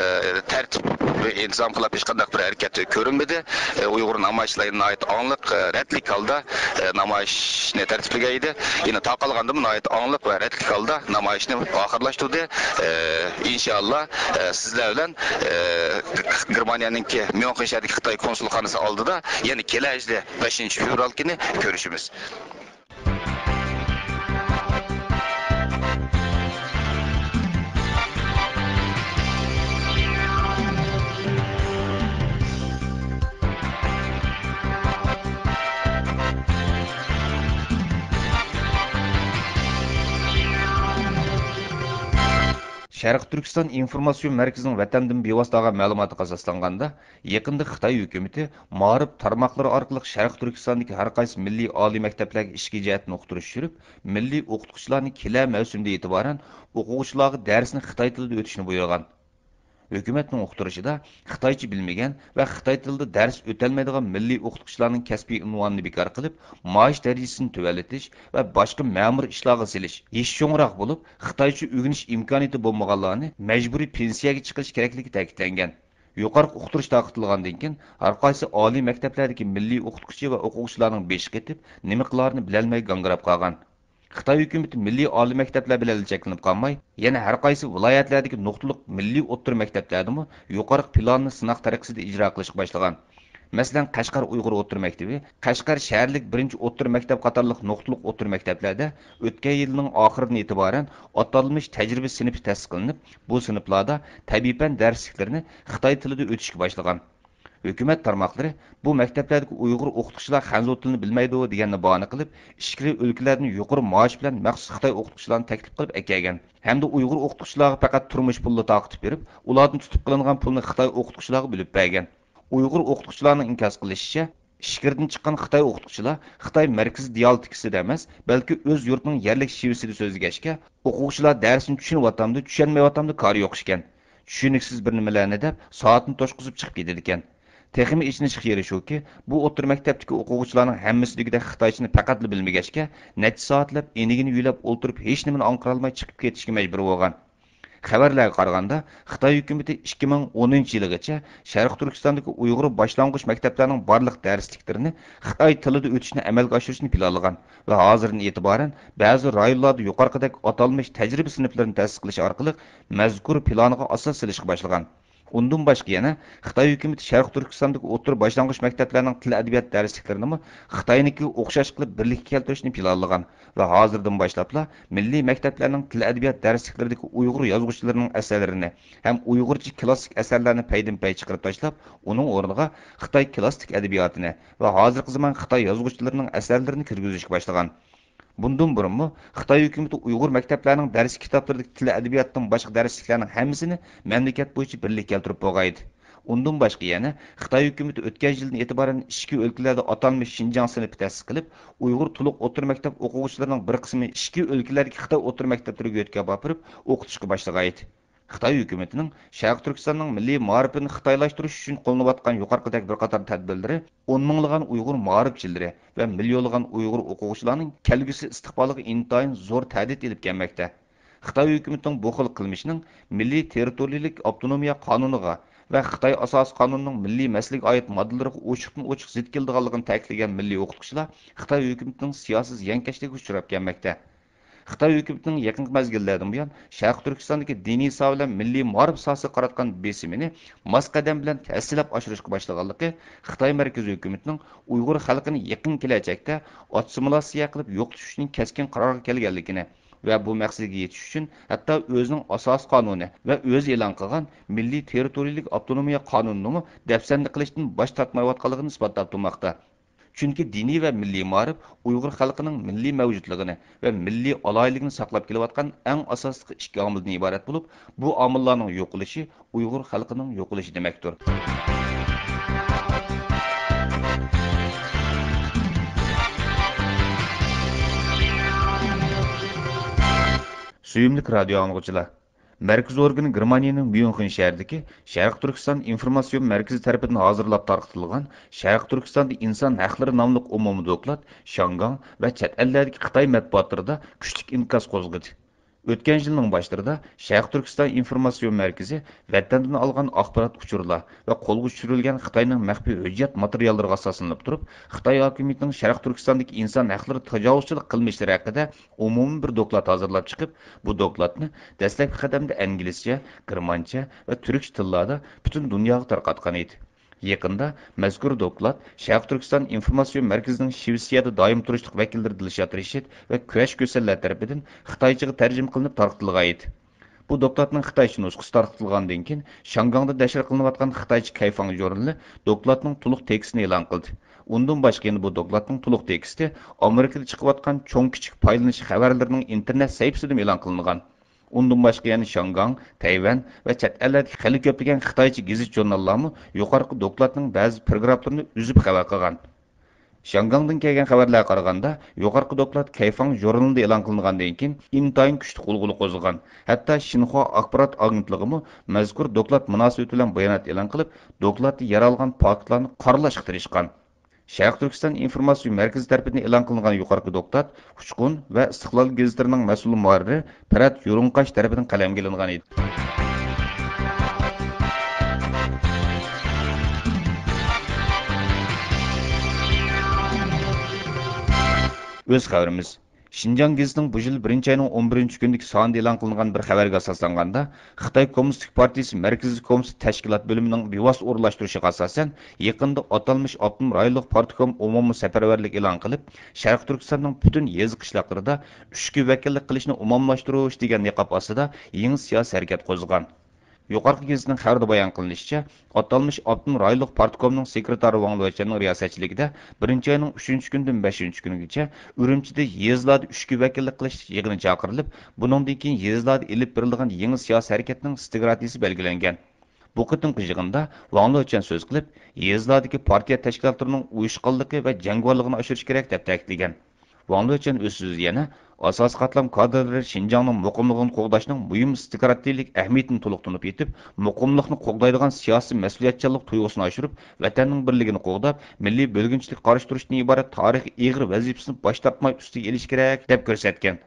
ئى، تەرتىپ ۋە ئىنتىزام خىلاپ ھېچقانداق بىر ھەرىكەت كۆرۈنمىدى. ئى، ئۇيغۇر نامايىشچىلىرى ناھايىتى ئاڭلىق، ئى، رەتلىك ھالدا، ئى، نامايىشنى تەرتىپلىگەن ئىدى. يەنە تارقالغاندىمۇ ناھايىتى ئاڭلىق ۋە رەتلىك ھالدا نامايىشنى ئاخىرلاشتۇردى. ئى، ئىنشائاللا، ئى، سىزلەر بىلەن، ئى، گېرمانىيەنىڭكى ميۇنخېن شەھىرىدىكى خىتاي كونسۇلخانىسى ئالدىدا يەنە كېلەر يىلى بەشىنچى فېۋرالكۈنى كۆرۈشىمىز. شەرقىي تۈركىستان ئىنفورماتسىيون مەركىزىنىڭ ۋەتەندىن بىۋاسىتە ئالغان مەلۇماتىغا ئاساسلانغاندا، يېقىندا خىتاي ھۆكۈمىتى مائارىپ تارماقلىرى ئارقىلىق شەرقىي تۈركىستاندىكى ھەر قايسى مىللىي ئالىي مەكتەپلەرگە ئىچكى جەھەتتىن ئۇقتۇرۇش چۈشۈرۈپ، مىللىي ئوقۇتقۇچىلارنى كېلەر مەۋسۇمدىن ئېتىبارەن ئوقۇغۇچىلارغا دەرسنى خىتاي تىلىدا ئۆتۈشنى بۇيرۇغان. ھۆكۈمەتنىڭ ئۇقتۇرۇشىدا، خىتايچە بىلمىگەن ۋە خىتاي تىلىدا دەرس ئۆتەلمەيدىغان مىللىي ئوقۇتقۇچىلارنىڭ كەسپىي ئۇنۋانىنى بىكار قىلىپ، مائاش دەرىجىسىنى تۆۋەنلىتىش ۋە باشقا مەمۇرىي ئىشلارغا سېلىش، يېشى چوڭراق بولۇپ، خىتايچە ئۆگىنىش ئىمكانىيىتى بولمىغانلارنى مەجبۇرىي پېنسىيەگە چىقىرىش كېرەكلىكى تەكىتلەنگەن. يۇقىرىقى ئۇقتۇرۇش تارقىتىلغاندىن كېيىن، ھەرقايسى ئالىي مەكتەپلەردىكى مىللىي ئوقۇتقۇچى ۋە ئوقۇغۇچىلارنىڭ بېشى قېتىپ، نېمە قىلارىنى بىلەلمەي گاڭگىراپ قالغان. خىتاي ھۆكۈمىتى مىللىي ئالىي مەكتەپلەر بىلەنلا چەكلىنىپ قالماي، يەنە ھەرقايسى ۋىلايەتلەردىكى نۇقتىلىق مىللىي ئوتتۇرا مەكتەپلەردىمۇ يۇقىرىقى پىلاننى سىناق تەرىقىسىدە ئىجرا قىلىشقا باشلىغان. مەسىلەن، قەشقەر ئۇيغۇر ئوتتۇرا مەكتىپى، قەشقەر شەھەرلىك بىرىنچى ئوتتۇرا مەكتەپ قاتارلىق نۇقتىلىق ئوتتۇرا مەكتەپلەردە ئۆتكەن يىلنىڭ ئاخىرىدىن ئېتىبارەن ئاتالمىش تەجرىبە سىنىپى تەسىس قىلىنىپ، بۇ سىنىپلاردا تەبىئىي پەن دەرسلىكلىرىنى خىتاي تىلىدا ئۆتۈشكە باشلىغان. ھۆكۈمەت تارماقلىرى بۇ مەكتەپلەردىكى ئۇيغۇر ئوقۇتقۇچىلار خەنزۇ تىلىنى بىلمەيدۇ دېگەننى باھانە قىلىپ، ئىچكىرى ئۆلكىلەردىن يۇقىرى مائاش بىلەن مەخسۇس خىتاي ئوقۇتقۇچىلارنى تەكلىپ قىلىپ ئەكەلگەن ھەمدە ئۇيغۇر ئوقۇتقۇچىلارغا پەقەت تۇرمۇش پۇلىلا تارقىتىپ بېرىپ، ئۇلاردىن تۇتۇپ قېلىنغان پۇلنى خىتاي ئوقۇتقۇچىلارغا بۆلۈپ بەرگەن. ئۇيغۇر ئوقۇتقۇچىلارنىڭ ئىنكاس قىلىشىچە، ئىچكىرىدىن چىققان خىتاي ئوقۇتقۇچىلار خىتاي مەركىزىي دىئالېكتىكىسىدە ئەمەس، بەلكى ئۆز يۇرتىنىڭ يەرلىك شېۋىسىدە سۆزلىگەچكە، ئوقۇغۇچىلار دەرسنى چۈشىنىۋاتامدۇ، چۈشەنمەيۋاتامدۇ كارى يوق ئىكەن. چۈشىنىكسىز بىر نېمىلەرنى دەپ، سائەتنى توشقۇزۇپ چىقىپ كېتىدىكەن. تېخىمۇ ئېچىنىشلىق يېرى شۇكى، بۇ ئوتتۇرا مەكتەپتىكى ئوقۇغۇچىلارنىڭ ھەممىسى دېگۈدەك خىتايچىنى پەقەتلا بىلمىگەچكە، نەچچە سائەتلەپ ئىنىگىنى يۆلەپ ئولتۇرۇپ، ھېچنېمىنى ئاڭقىرالماي چىقىپ كېتىشكە مەجبۇر بولغان. خەۋەرلەرگە قارىغاندا، خىتاي ھۆكۈمىتى ئىككى مىڭ ئونىنچى يىلىغىچە شەرقىي تۈركىستاندىكى ئۇيغۇر باشلانغۇچ مەكتەپلەرنىڭ بارلىق دەرسلىكلىرىنى خىتاي تىلىدا ئۆتۈشنى ئەمەلگە ئاشۇرۇشنى پىلانلىغان ۋە ھازىردىن ئېتىبارەن بەزى رايونلاردا يۇقىرىقىدەك ئاتالمىش تەجرىبە سىنىپلىرىنى تەسىس قىلىش ئارقىلىق مەزكۇر پىلانىغا ئاساس سېلىشقا باشلىغان. ئۇندىن باشقا يەنە خىتاي ھۆكۈمىتى شەرقىي تۈركىستاندىكى ئوتتۇرا باشلانغۇچ مەكتەپلەرنىڭ تىل ئەدەبىيات دەرسلىكلىرىنىمۇ خىتاينىڭكىگە ئوخشاش قىلىپ بىرلىككە كەلتۈرۈشنى پىلانلىغان ۋە ھازىردىن باشلاپلا مىللىي مەكتەپلەرنىڭ تىل ئەدەبىيات دەرسلىكلىرىدىكى ئۇيغۇر يازغۇچىلىرىنىڭ ئەسەرلىرىنى ھەم ئۇيغۇرچە كلاسسىك ئەسەرلەرنى پەيدىنپەي چىقىرىپ تاشلاپ، ئۇنىڭ ئورنىغا خىتاي كلاسسىك ئەدەبىياتىنى ۋە ھازىرقى زامان خىتاي يازغۇچىلىرىنىڭ ئەسەرلىرىنى كىرگۈزۈشكە باشلىغان. بۇندىن بۇرۇنمۇ خىتاي ھۆكۈمىتى ئۇيغۇر مەكتەپلەرنىڭ دەرس كىتابلىرىدىكى تىل ئەدەبىياتتىن باشقا دەرسلىكلەرنىڭ ھەممىسىنى مەملىكەت بويىچە بىرلىككە كەلتۈرۈپ بولغانىدى. ئۇندىن باشقا يەنە خىتاي ھۆكۈمىتى ئۆتكەن يىلدىن ئېتىبارەن ئىچكى ئۆلكىلەردە ئاتالمىش شىنجاڭ سىنىپى تەسىس قىلىپ، ئۇيغۇر تولۇق ئۆرتە مەكتەپ ئوقۇغۇچىلىرىنىڭ بىر قىسمى ئىچكى ئۆلكىلەردىكى خىتاي ئوتتۇرا مەكتەپلىرىگە يۆتكەپ ئاپىرىپ ئوقۇتۇشقا باشلىغانىدى. خىتاي ھۆكۈمىتىنىڭ شەرقىي تۈركىستاننىڭ مىللىي مائارىپىنى خىتايلاشتۇرۇش ئۈچۈن قوللىنىۋاتقان يۇقىرىقىدەك بىر قاتار تەدبىرلىرى ئون مىڭلىغان ئۇيغۇر مائارىپچىلىرى ۋە مىليونلىغان ئۇيغۇر ئوقۇغۇچىلارنىڭ كەلگۈسى ئىستىقبالىغا ئىنتايىن زور تەھدىت ئېلىپ كەلمەكتە. خىتاي ھۆكۈمىتىنىڭ بۇ خىل قىلمىشىنىڭ مىللىي تېررىتورىيىلىك ئاپتونومىيە قانۇنىغا ۋە خىتاي ئاساسىي قانۇنىنىڭ مىللىي مەسىلىگە ئائىت ماددىلىرىغا ئوچۇقتىن ئوچۇق زىت كېلىدىغانلىقىنى تەكىتلىگەن مىللىي ئوقۇتقۇچىلار خىتاي ھۆكۈمىتىنىڭ سىياسىي زىيانكەشلىكىگە ئۇچراپ كەلمەكتە. خىتاي ھۆكۈمىتىنىڭ يېقىنقى مەزگىللەردىن بۇيان شەرقىي تۈركىستاندىكى دىنىي ساھە بىلەن مىللىي مائارىپ ساھەسىگە قاراتقان بېسىمىنى ماس قەدەم بىلەن ھەسسىلەپ ئاشۇرۇشقا باشلىغانلىقى خىتاي مەركىزىي ھۆكۈمىتىنىڭ ئۇيغۇر خەلقىنى يېقىن كېلەچەكتە ئاسسىمىلياتسىيە قىلىپ يوقىتىش ئۈچۈن كەسكىن قارارغا كەلگەنلىكىنى ۋە بۇ مەقسەتكە يېتىش ئۈچۈن ھەتتا ئۆزىنىڭ ئاساسىي قانۇنى ۋە ئۆزى ئېلان قىلغان مىللىي تېررىتورىيىلىك ئاپتونومىيە قانۇنىنىمۇ دەپسەندە قىلىشتىن باش تارتمايۋاتقانلىقىنى ئىسپاتلاپ تۇرماقتا. چۈنكى دىنىي ۋە مىللىي مائارىپ ئۇيغۇر خەلقىنىڭ مىللىي مەۋجۇتلۇقىنى ۋە مىللىي ئالاھىدىلىكىنى ساقلاپ كېلىۋاتقان ئەڭ ئاساسلىق ئىككى ئامىلدىن ئىبارەت بولۇپ، بۇ ئامىللارنىڭ يوقىلىشى ئۇيغۇر خەلقىنىڭ يوقىلىشى دېمەكتۇر. سۆيۈملۈك رادىيو ئاڭلىغۇچىلار! مەركىزىي ئورگىنى گېرمانىيىنىڭ ميۇنخېن شەھىرىدىكى شەرقىي تۈركىستان ئىنفورماتسىيون مەركىزى تەرىپىدىن ھازىرلاپ تارقىتىلغان شەرقىي تۈركىستاندا ئىنسان ھەقلىرى ناملىق ئومۇمىي دوكلات شياڭگاڭ ۋە چەت ئەللەردىكى خىتاي مەتبۇئاتلىرىدا كۈچلۈك ئىنكاس قوزغىدى. ئۆتكەن يىلنىڭ باشلىرىدا شەرقىي تۈركىستان ئىنفورماتسىيون مەركىزى ۋەتەندىن ئالغان ئاخبارات ئۇچۇرلار ۋە قولغا چۈشۈرۈلگەن خىتاينىڭ مەخپىي ھۆججەت ماتېرىياللىرىغا ئاساسلىنىپ تۇرۇپ، خىتاي ھاكىمىيىتىنىڭ شەرقىي تۈركىستاندىكى ئىنسان ھەقلىرى تاجاۋۇزچىلىق قىلمىشلىرى ھەققىدە ئومۇمىي بىر دوكلات ھازىرلاپ چىقىپ، بۇ دوكلاتنى دەسلەپكى قەدەمدە ئىنگلىزچە، گېرمانچە ۋە تۈركچە تىللاردا پۈتۈن دۇنياغا تارقاتقان ئىدى. يېقىندا مەزكۇر دوكلات شەرقىي تۈركىستان ئىنفورماتسىيون مەركىزىنىڭ شىۋېتسىيەدە دائىم تۇرۇشلۇق ۋەكىللىرى دىلشات رىشىت ۋە كۈرەش كۆسەللەر تەرىپىدىن خىتايچىغا تەرجىمە قىلىنىپ تارقىتىلغان ئىدى. بۇ دوكلاتنىڭ خىتايچە نۇسخىسى تارقىتىلغاندىن كېيىن، شياڭگاڭدا نەشر قىلىنىۋاتقان خىتايچە كەيفاڭ ژۇرنىلى دوكلاتنىڭ تولۇق تېكىستىنى ئېلان قىلدى. ئۇندىن باشقا يەنە بۇ دوكلاتنىڭ تولۇق تېكىستى ئامېرىكىدا چىقىۋاتقان چوڭ كىچىك پايلىنىش خەۋەرلىرىنىڭ ئىنتېرنېت سەھىپىسىدىمۇ ئېلان قىلىنغان. ئۇندىن باشقا يەنە شياڭگاڭ، تەيۋەن ۋە چەت ئەللەردىكى خېلى كۆپلىگەن خىتايچە گېزىت ژۇرناللارمۇ يۇقىرىقى دوكلاتنىڭ بەزى پىروگرافلىرىنى ئۈزۈپ خەۋەر قىلغان. شياڭگاڭدىن كەلگەن خەۋەرلەرگە قارىغاندا، يۇقىرىقى دوكلات كەيفاڭ ژۇرنىلىدا ئېلان قىلىنغاندىن كېيىن، ئىنتايىن كۈچلۈك غۇلغۇلا قوزغىغان. ھەتتا شىنخۇا ئاخبارات ئاگېنتلىقىمۇ مەزكۇر دوكلات مۇناسىۋىتى بىلەن بايانات ئېلان قىلىپ، دوكلاتتا يەر ئالغان پاكىتلارنى قارىلاشقا تىرىشقان. شەرقىي تۈركىستان ئىنفورماتسىيە مەركىزى تەرىپىدىن ئېلان قىلىنغان يۇقىرىقى دوكلات ئۇچقۇن ۋە ئىستىقلال گېزىتلىرىنىڭ مەسئۇل مۇھەررىرى پىرات يۇرۇڭقاش تەرىپىدىن قەلەمگە ئېلىنغان ئىدى. ئۆز خەۋىرىمىز. شىنجاڭ گېزىتىنىڭ بۇ يىل بىرىنچى ئاينىڭ ئون بىرىنچى كۈنىدىكى سانىدا ئېلان قىلىنغان بىر خەۋەرگە ئاساسلانغاندا، خىتاي كوممۇنىستىك پارتىيىسى مەركىزىي كومىتېتى تەشكىلات بۆلۈمىنىڭ بىۋاسىتە ئورۇنلاشتۇرۇشىغا ئاساسەن، يېقىندا ئاتالمىش ئاپتونوم رايونلۇق پارتكوم ئومۇمىي سەپەرۋەرلىك ئېلان قىلىپ، شەرقىي تۈركىستاننىڭ پۈتۈن يېزا، قىشلاقلىرىدا ئۈچكە ۋەكىللىك قىلىشنى ئومۇملاشتۇرۇش دېگەن نىقاب ئاستىدا يېڭى سىياسىي ھەرىكەت قوزغىغان. يۇقىرىقى گېزىتنىڭ خەۋىرىدە بايان قىلىنىشىچە، ئاتالمىش ئاپتونوم رايونلۇق پارتكومنىڭ سېكرېتارى ۋاڭ لېچەننىڭ رىياسەتچىلىكىدە بىرىنچى ئاينىڭ ئۈچىنچى كۈنىدىن بەشىنچى كۈنىگىچە ئۈرۈمچىدە يېزىلاردا ئۈچكە ۋەكىللىك قىلىش يىغىنى چاقىرىلىپ، بۇنىڭدىن كېيىن يېزىلاردا ئېلىپ بېرىلىدىغان يېڭى سىياسىي ھەرىكەتنىڭ ستراتېگىيىسى بەلگىلەنگەن. بۇ قېتىمقى يىغىندا ۋاڭ لېچەن سۆز قىلىپ، يېزىلاردىكى پارتىيە تەشكىلاتلىرىنىڭ ئۇيۇشقانلىقى ۋە جەڭگىۋارلىقىنى ئاشۇرۇش كېرەك، دەپ تەكىتلىگەن. ۋاڭ لېچەن ئۆز سۆزىدە يەنە ئاساسىي قاتلام كادىرلىرى شىنجاڭنىڭ مۇقىملىقىنى قوغداشنىڭ مۇھىم ستراتېگىيەلىك ئەھمىيىتىنى تولۇق تونۇپ يېتىپ، مۇقىملىقنى قوغدايدىغان سىياسىي مەسئۇلىيەتچانلىق تۇيغۇسىنى ئاشۇرۇپ، ۋەتەننىڭ بىرلىكىنى قوغداپ، مىللىي بۆلگۈنچىلىككە قارشى تۇرۇشتىن ئىبارەت تارىخىي ئېغىر ۋەزىپىسىنى باش تارتماي ئۈستىگە ئېلىشى كېرەك، دەپ كۆرسەتكەن.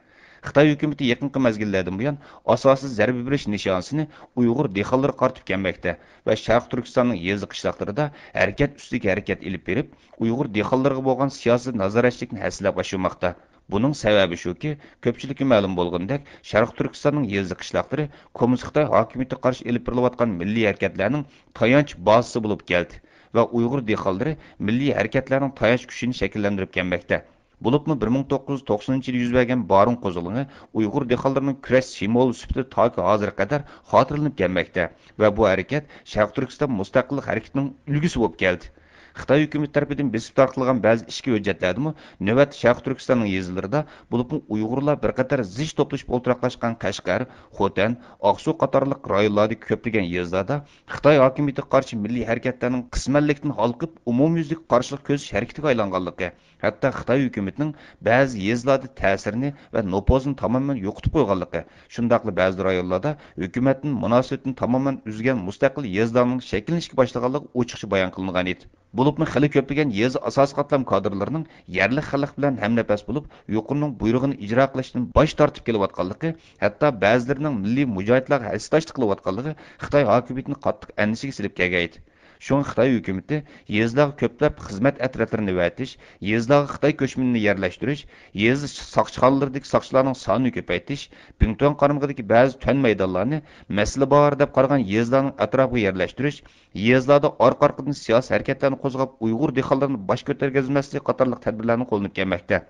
خىتاي ھۆكۈمىتى يېقىنقى مەزگىللەردىن بۇيان ئاساسىي زەربە بېرىش نىشانىسىنى ئۇيغۇر دېھقانلىرىغا قارىتىپ كەلمەكتە ۋە شەرقىي تۈركىستاننىڭ يېزا قىشلاقلىرىدا ھەرىكەت ئۈستىگە ھەرىكەت ئېلىپ بېرىپ، ئۇيغۇر دېھقانلىرىغا بولغان سىياسىي نازارەتچىلىكنى ھەسسىلەپ ئاشۇرماقتا. بۇنىڭ سەۋەبى شۇكى، كۆپچىلىككە مەلۇم بولغىنىدەك، شەرقىي تۈركىستاننىڭ يېزا قىشلاقلىرى كوممۇنىست خىتاي ھاكىمىيىتىگە قارشى ئېلىپ بېرىلىۋاتقان مىللىي ھەرىكەتلەرنىڭ تايانچ بازىسى بولۇپ كەلدى ۋە ئۇيغۇر دېھقانلىرى مىللىي ھەرىكەتلەرنىڭ تايانچ كۈچىنى شەكىللەندۈرۈپ كەلمەكتە. بولۇپمۇ بىر مىڭ توققۇز يۈز توقسىنىنچى يىلى يۈز بەرگەن بارىن قوزغىلىڭى ئۇيغۇر دېھقانلىرىنىڭ كۈرەش سىمۋولى سۈپىتىدە تاكى ھازىرغا قەدەر خاتىرىلىنىپ كەلمەكتە ۋە بۇ ھەرىكەت شەرقىي تۈركىستان مۇستەقىللىق ھەرىكىتىنىڭ ئۈلگىسى بولۇپ كەلدى. خىتاي ھۆكۈمىتى تەرىپىدىن بېسىپ تارقىتىلغان بەزى ئىچكى ھۆججەتلەردىمۇ نۆۋەتتە شەرقىي تۈركىستاننىڭ يېزىلىرىدا، بولۇپمۇ ئۇيغۇرلار بىر قەدەر زىچ توپلىشىپ ئولتۇراقلاشقان قەشقەر، خوتەن، ئاقسۇ قاتارلىق رايونلاردىكى كۆپلىگەن يېزىلاردا خىتاي ھاكىمىيىتىگە قارشى مىللىي ھەرىكەتلەرنىڭ قىسمەنلىكتىن ھالقىپ، ئومۇميۈزلۈك قارشىلىق كۆرسىتىش ھەرىكىتىگە ئايلانغانلىقى، ھەتتا خىتاي ھۆكۈمىتىنىڭ بەزى يېزىلاردا تەسىرىنى ۋە نوپۇزىنى تامامەن يوقىتىپ قويغانلىقى، شۇنداقلا بەزى رايونلاردا ھۆكۈمەتتىن مۇناسىۋىتىنى تامامەن ئۈزگەن مۇستەقىل يېزىلارنىڭ شەكىللىنىشكە باشلىغانلىقى ئوچۇقچە بايان قىلىنغان ئىدى. بولۇپمۇ خېلى كۆپلىگەن يېزا ئاساسىي قاتلام كادىرلىرىنىڭ يەرلىك خەلق بىلەن ھەمنەپەس بولۇپ، يۇقىرىنىڭ بۇيرۇقىنى ئىجرا قىلىشتىن باش تارتىپ كېلىۋاتقانلىقى، ھەتتا بەزىلىرىنىڭ مىللىي مۇجاھىدلارغا ھەسسىداشلىق قىلىۋاتقانلىقى خىتاي ھاكىمىيىتىنى قاتتىق ئەندىشىگە سېلىپ كەلگەنىدى. شۇڭا خىتاي ھۆكۈمىتى يېزىلارغا كۆپلەپ خىزمەت ئەترەتلىرىنى ئەۋەتىش، يېزىلارغا خىتاي كۆچمىنىنى يەرلەشتۈرۈش، يېزا ساقچىخانىلىرىدىكى ساقچىلارنىڭ سانىنى كۆپەيتىش، بىڭتۈەن قارمىقىدىكى بەزى تۈەن مەيدانلارنى مەسىلە بار دەپ قارىغان يېزىلارنىڭ ئەتراپىغا يەرلەشتۈرۈش، يېزىلاردا ئارقا-ئارقىدىن سىياسىي ھەرىكەتلەرنى قوزغاپ، ئۇيغۇر دېھقانلىرىنى باش كۆتۈرگۈزمەسلىك قاتارلىق تەدبىرلەرنى قوللىنىپ كەلمەكتە.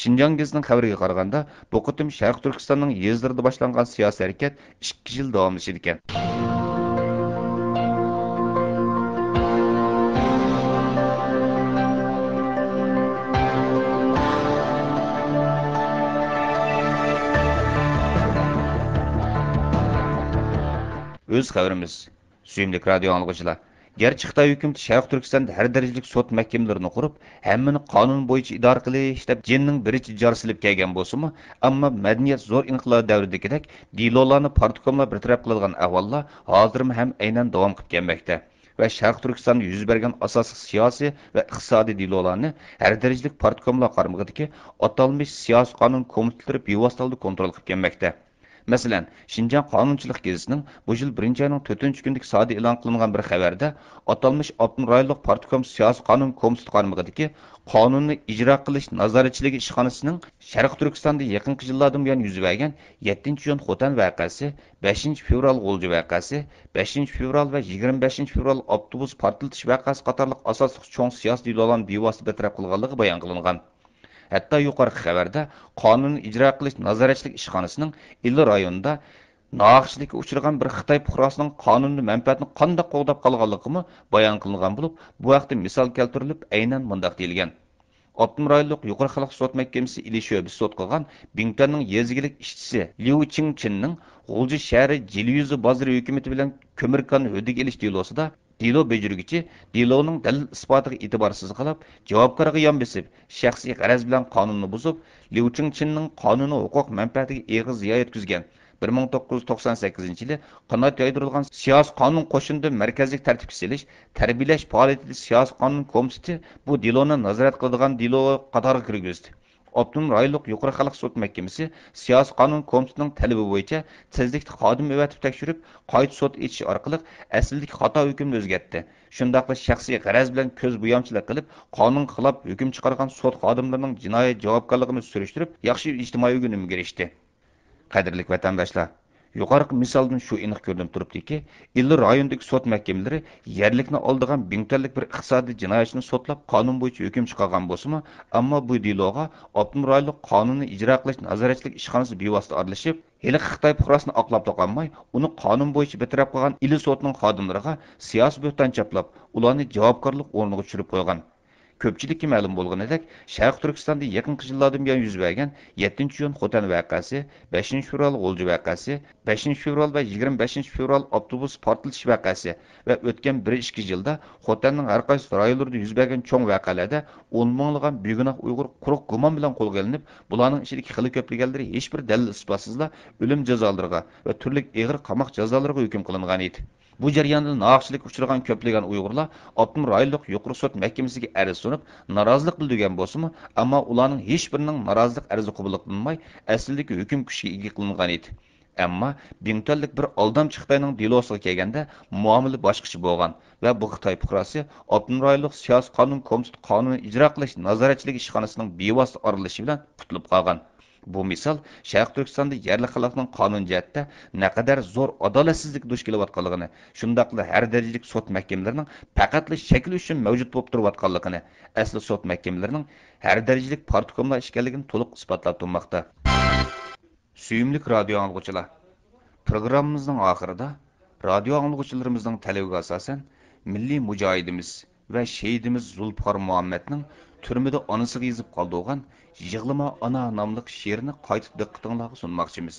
شىنجاڭ گېزىتىنىڭ خەۋىرىگە قارىغاندا، بۇ قېتىم شەرقىي تۈركىستاننىڭ يېزىلىرىدا باشلانغان سىياسىي ھەرىكەت ئىككى يىل داۋاملىشىدىكەن. ئۆز خەۋىرىمىز. سۆيۈملۈك رادىيو ئاڭلىغۇچىلار، گەرچە خىتاي ھۆكۈمىتى شەرقىي تۈركىستاندا ھەر دەرىجىلىك سوت مەھكىمىلىرىنى قۇرۇپ، ھەممىنى قانۇن بويىچە ئىدارە قىلىش دەپ جىننىڭ بىرىچە جار سېلىپ كەلگەن بولسىمۇ، ئەمما مەدەنىيەت زور ئىنقىلابى دەۋرىدىكىدەك دېلولارنى پارتكوملار بىر تەرەپ قىلىدىغان ئەھۋاللار ھازىرمۇ ھەم ئەينەن داۋام قىلىپ كەلمەكتە ۋە شەرقىي تۈركىستاندا يۈز بەرگەن ئاساسلىق سىياسىي ۋە ئىقتىسادىي دېلولارنى ھەر دەرىجىلىك پارتكوملار قارمىقىدىكى ئاتالمىش سىياسىي قانۇن كومىتېتلىرى بىۋاسىتە ھالدا كونترول قىلىپ كەلمەكتە. مەسىلەن، شىنجاڭ قانۇنچىلىق گېزىتىنىڭ بۇ يىل بىرىنچى ئاينىڭ تۆتىنچى كۈنىدىكى سانىدا ئېلان قىلىنغان بىر خەۋەردە، ئاتالمىش ئاپتونوم رايونلۇق پارتكوم سىياسىي قانۇن كومىتېتى قارمىقىدىكى قانۇننى ئىجرا قىلىش نازارەتچىلىكى ئىشخانىسىنىڭ شەرقىي تۈركىستاندا يېقىنقى يىللاردىن بۇيان يۈز بەرگەن يەتتىنچى ئىيۇن خوتەن ۋەقەسى، بەشىنچى فېۋرال غۇلجا ۋەقەسى، بەشىنچى فېۋرال ۋە يىگىرمە بەشىنچى فېۋرال ئاپتوبۇس پارتلىتىش ۋەقەسى قاتارلىق ئاساسلىق چوڭ سىياسىي دېلولارنى بىۋاسىتە بىر تەرەپ قىلغانلىقى بايان قىلىنغان. ھەتتا يۇقىرىقى خەۋەردە قانۇننى ئىجرا قىلىش نازارەتچىلىك ئىشخانىسىنىڭ ئىلى رايونىدا ناھەقچىلىككە ئۇچرىغان بىر خىتاي پۇقراسىنىڭ قانۇنىي مەنپەئەتىنى قانداق قوغداپ قالغانلىقىمۇ بايان قىلىنغان بولۇپ، بۇ ھەقتە مىسال كەلتۈرۈلۈپ، ئەينەن مۇنداق دېيىلگەن: ئاپتونوم رايونلۇق يۇقىرى خەلق سوت مەھكىمىسى ئىلى شۆبىسى سوت قىلغان بىڭتۈەننىڭ يېزا ئىگىلىك ئىشچىسى ليۇ چىڭچىننىڭ غۇلجا شەھىرى جىلى يۈزى بازىرى ھۆكۈمىتى بىلەن كۆمۈر كان ھۆددىگە ئېلىش دېلوسىدا دېلو بېجىرگۈچى دېلونىڭ دەلىل-ئىسپاتىغا ئېتىبارسىز قالاپ، جاۋابكارغا يان بېسىپ، شەخسىي غەرەز بىلەن قانۇننى بۇزۇپ، ليۇ چىڭچىننىڭ قانۇنىي ھوقۇق مەنپەئەتىگە ئېغىر زىيان يەتكۈزگەن. بىر مىڭ توققۇز يۈز توقسان سەككىزىنچى يىلى قانات يايدۇرۇلغان سىياسىي قانۇن قوشۇنىدا مەركەزلىك تەرتىپكە سېلىش، تەربىيەلەش پائالىيىتىدە سىياسىي قانۇن كومىتېتى بۇ دېلونى نازارەت قىلىدىغان دېلو قاتارىغا كىرگۈزدى. ئاپتونوم رايونلۇق يۇقىرى خەلق سوت مەھكىمىسى سىياسىي قانۇن كومىتېتىنىڭ تەلىپى بويىچە تېزلىكتە خادىم ئەۋەتىپ تەكشۈرۈپ، قايتا سوت ئېچىش ئارقىلىق ئەسلىدىكى خاتا ھۆكۈمنى ئۆزگەرتتى. شۇنداقلا شەخسىي غەرەز بىلەن كۆز بويامچىلىق قىلىپ، قانۇنغا خىلاپ ھۆكۈم چىقارغان سوت خادىملىرىنىڭ جىنايى جاۋابكارلىقىنى سۈرۈشتۈرۈپ، ياخشى ئىجتىمائىي ئۈنۈمگە ئېرىشتى. قەدىرلىك ۋەتەنداشلار، يۇقىرىقى مىسالدىن شۇ ئېنىق كۆرۈنۈپ تۇرۇپتۇكى، ئىلى رايونىدىكى سوت مەھكىمىلىرى يەرلىكنى ئالدىغان بىڭتۈەنلىك بىر ئىقتىسادىي جىنايەتچىنى سوتلاپ، قانۇن بويىچە ھۆكۈم چىقارغان بولسىمۇ، ئەمما بۇ دېلوغا ئاپتونوم رايونلۇق قانۇننى ئىجرا قىلىش نازارەتچىلىك ئىشخانىسى بىۋاسىتە ئارىلىشىپ، ھېلىقى خىتاي پۇقراسىنى ئاقلاپلا قالماي، ئۇنى قانۇن بويىچە بىر تەرەپ قىلغان ئىلى سوتىنىڭ خادىملىرىغا سىياسىي بۆھتان چاپلاپ، ئۇلارنى جاۋابكارلىق ئورنىغا چۈشۈرۈپ قويغان. كۆپچىلىككە مەلۇم بولغىنىدەك، شەرقىي تۈركىستاندا يېقىنقى يىللاردىن بۇيان يۈز بەرگەن يەتتىنچى ئىيۇن خوتەن ۋەقەسى، بەشىنچى فېۋرال غۇلجا ۋەقەسى، بەشىنچى فېۋرال ۋە يىگىرمە بەشىنچى فېۋرال ئاپتوبۇس پارتلىتىش ۋەقەسى ۋە ئۆتكەن بىر ئىككى يىلدا خوتەننىڭ ھەر قايسى رايونلىرىدا يۈز بەرگەن چوڭ ۋەقەلەردە ئون مىڭلىغان بىگۇناھ ئۇيغۇر قۇرۇق گۇمان بىلەن قولغا ئېلىنىپ، بۇلارنىڭ ئىچىدىكى خېلى كۆپلىگەنلىرى ھېچبىر دەلىل ئىسپاتسىزلا ئۆلۈم جازالىرىغا ۋە تۈرلۈك ئېغىر قاماق جازالىرىغا ھۆكۈم قىلىنغان ئىدى. بۇ جەرياندا ناھەقچىلىككە ئۇچرىغان كۆپلىگەن ئۇيغۇرلار ئاپتونوم رايونلۇق يۇقىرى سوت مەھكىمىسىگە ئەرز سۇنۇپ، نارازىلىق بىلدۈرگەن بولسىمۇ، ئەمما ئۇلارنىڭ ھېچبىرىنىڭ نارازىلىق ئەرزى قوبۇل قىلىنماي، ئەسلىدىكى ھۆكۈم كۈچكە ئىگە قىلىنغان ئىدى. ئەمما بىڭتۈەنلىك بىر ئالدامچى خىتاينىڭ دېلوسىغا كەلگەندە، مۇئامىلە باشقىچە بولغان ۋە بۇ خىتاي پۇقراسى ئاپتونوم رايونلۇق سىياسىي قانۇن كومىتېتى قانۇن ئىجرا قىلىش نازارەتچىلىك ئىشخانىسىنىڭ بىۋاسىتە ئارىلىشىشى بىلەن قۇتۇلۇپ قالغان. بۇ مىسال شەرقىي تۈركىستاندا يەرلىك خەلقنىڭ قانۇن جەھەتتە نەقەدەر زور ئادالەتسىزلىككە دۇچ كېلىۋاتقانلىقىنى، شۇنداقلا ھەر دەرىجىلىك سوت مەھكىمىلىرىنىڭ پەقەتلا شەكىل ئۈچۈن مەۋجۇت بولۇپ تۇرۇۋاتقانلىقىنى، ئەسلى سوت مەھكىمىلىرىنىڭ ھەر دەرىجىلىك پارتكوملار ئىكەنلىكىنى تولۇق ئىسپاتلاپ تۇرماقتا. سۆيۈملۈك رادىيو ئاڭلىغۇچىلار، پروگراممىمىزنىڭ ئاخىرىدا رادىيو ئاڭلىغۇچىلىرىمىزنىڭ تەلىپىگە ئاساسەن، مىللىي مۇجاھىدىمىز ۋە شېھىتىمىز زۇلپىقار مۇھەممەدنىڭ تۈرمىدە ئانىسىغا يېزىپ قالدۇرغان يىغلىما ئانا ناملىق شېئىرىنى قايتا دىققىتىڭلارغا سۇنماقچىمىز.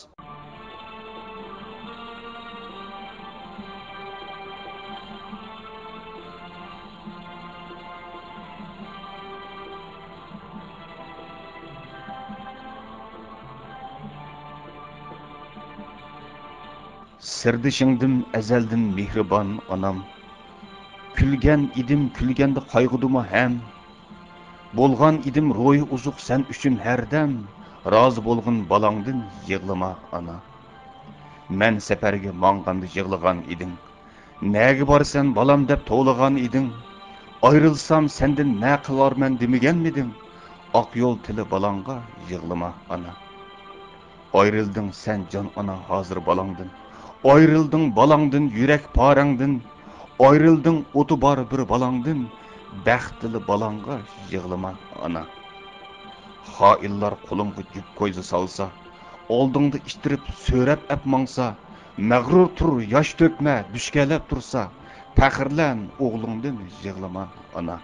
سىردىشىڭدىم ئەزەلدىن مېھرىبان ئانام. كۈلگەن ئىدىم كۈلگەندە قايغۇدىمۇ ھەم. بولغان ئىدىم روھى ئوزۇق سەن ئۈچۈن ھەردەم. رازى بولغىن بالاڭدىن يىغلىما ئانا. مەن سەپەرگە ماڭغاندا يىغلىغان ئىدىڭ. نەگە بارىسەن بالام دەپ توۋلىغان ئىدىڭ. ئايرىلسام سەندىن نە قىلارمەن دېمىگەنمىدىڭ؟ ئاق يول تىلى بالاڭغا يىغلىما ئانا. ئايرىلدىڭ سەن جان ئانا ھازىر بالاڭدىن. ئايرىلدىڭ بالاڭدىن يۈرەك پارەڭدىن. ئايرىلدىڭ ئوتى بار بىر بالاڭدىن. بەختلى بالاڭغا يىغلىما ئانا. خائىنلار قولۇڭغا يۈك كويزا سالسا، ئالدىڭدا ئىتتىرىپ سۆرەپ ئەپ ماڭسا، مەغرۇر تۇر ياش تۆكمە دۈشكەلەپ تۇرسا، پەخىرلەن ئوغلۇڭدىن يىغلىما ئانا.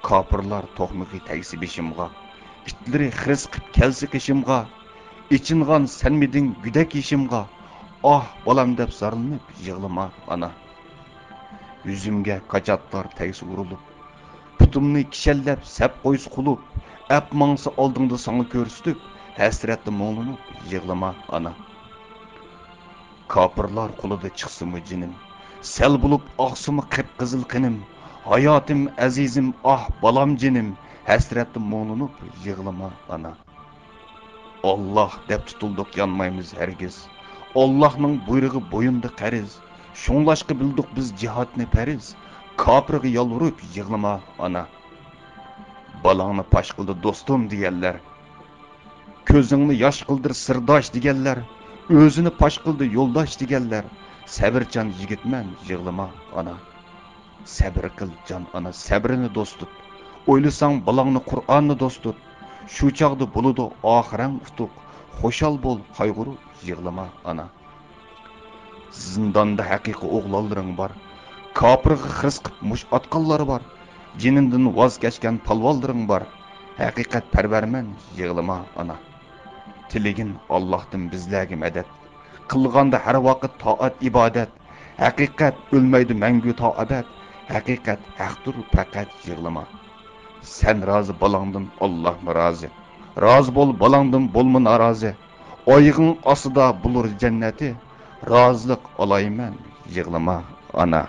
كاپىرلار توقمىقى تەگسە بېشىمغا، ئىتلىرى خىرىس قىپ كەلسە قېشىمغا، ئېچىنغان سەنمىدىڭ گۈدەك يېشىمغا، ئاھ بالام دەپ زارلىنىپ يىغلىما ئانا. يۈزۈمگە كاچاتلار تەگسە ئۇرۇلۇپ، پۇتۇمنى كىشەنلەپ سەپ قويسا قۇلۇپ، ئەپ ماڭسا ئالدىڭدا ساڭا كۆرسىتىپ، ھەسرەتتە مۇڭلىنىپ يىغلىما ئانا. كاپىرلار قولىدا چىقسىمۇ جېنىم، سەل بولۇپ ئاقسىمۇ قىپقىزىل قېنىم، ھاياتىم ئەزىزىم ئاھ بالام جېنىم، ھەسرەتتە مۇڭلىنىپ يىغلىما ئانا. ئاللاھ دەپ تۇتۇلدۇق يانمايمىز ھەرگىز، ئاللاھنىڭ بۇيرۇقى بويۇندا قەرز، شۇڭلاشقا بىلدۇق بىز جىھادنى پەرز، كاپىرغا يالۋۇرۇپ يىغلىما ئانا. بالاڭنى پاش قىلدى دوستۇم دېگەنلەر، كۆزۈڭنى ياش قىلدۇر سىرداش دېگەنلەر، ئۆزىنى پاش قىلدى يولداش دېگەنلەر، سەۋرچان يىگىتمەن يىغلىما ئانا. سەبرى قىل جان ئانا سەبرىنى دوست تۇت، ئويلىساڭ بالاڭنى قۇرئاننى دوست تۇت، شۇ چاغدا بولىدۇ ئاخىرەڭ ئۇتۇق، خۇشال بول قايغۇرۇپ يىغلىما ئانا. زىنداندا ھەقىقىي ئوغلانلىرىڭ بار، كاپىرغا خىرىس قىپ مۇش ئاتقانلار بار، جېنىندىن ۋاز كەچكەن پالۋانلىرىڭ بار، ھەقىقەت پەرۋەرمەن يىغلىما ئانا. تىلىگىن ئاللاھتىن بىزلەرگە مەدەت، قىلغاندا ھەر ۋاقىت تائەت ئىبادەت، ھەقىقەت ئۆلمەيدۇ مەڭگۈ تا ئەبەد، ھەقىقەت ھەقتۇر پەقەت يىغلىما. سەن رازى بالاڭدىن ئاللاھمۇ رازى، رازى بول بالاڭدىن بولما نارازى، ئايىغىڭ ئاستىدا بولۇر جەننىتى، رازىلىق ئالايمەن يىغلىما ئانا.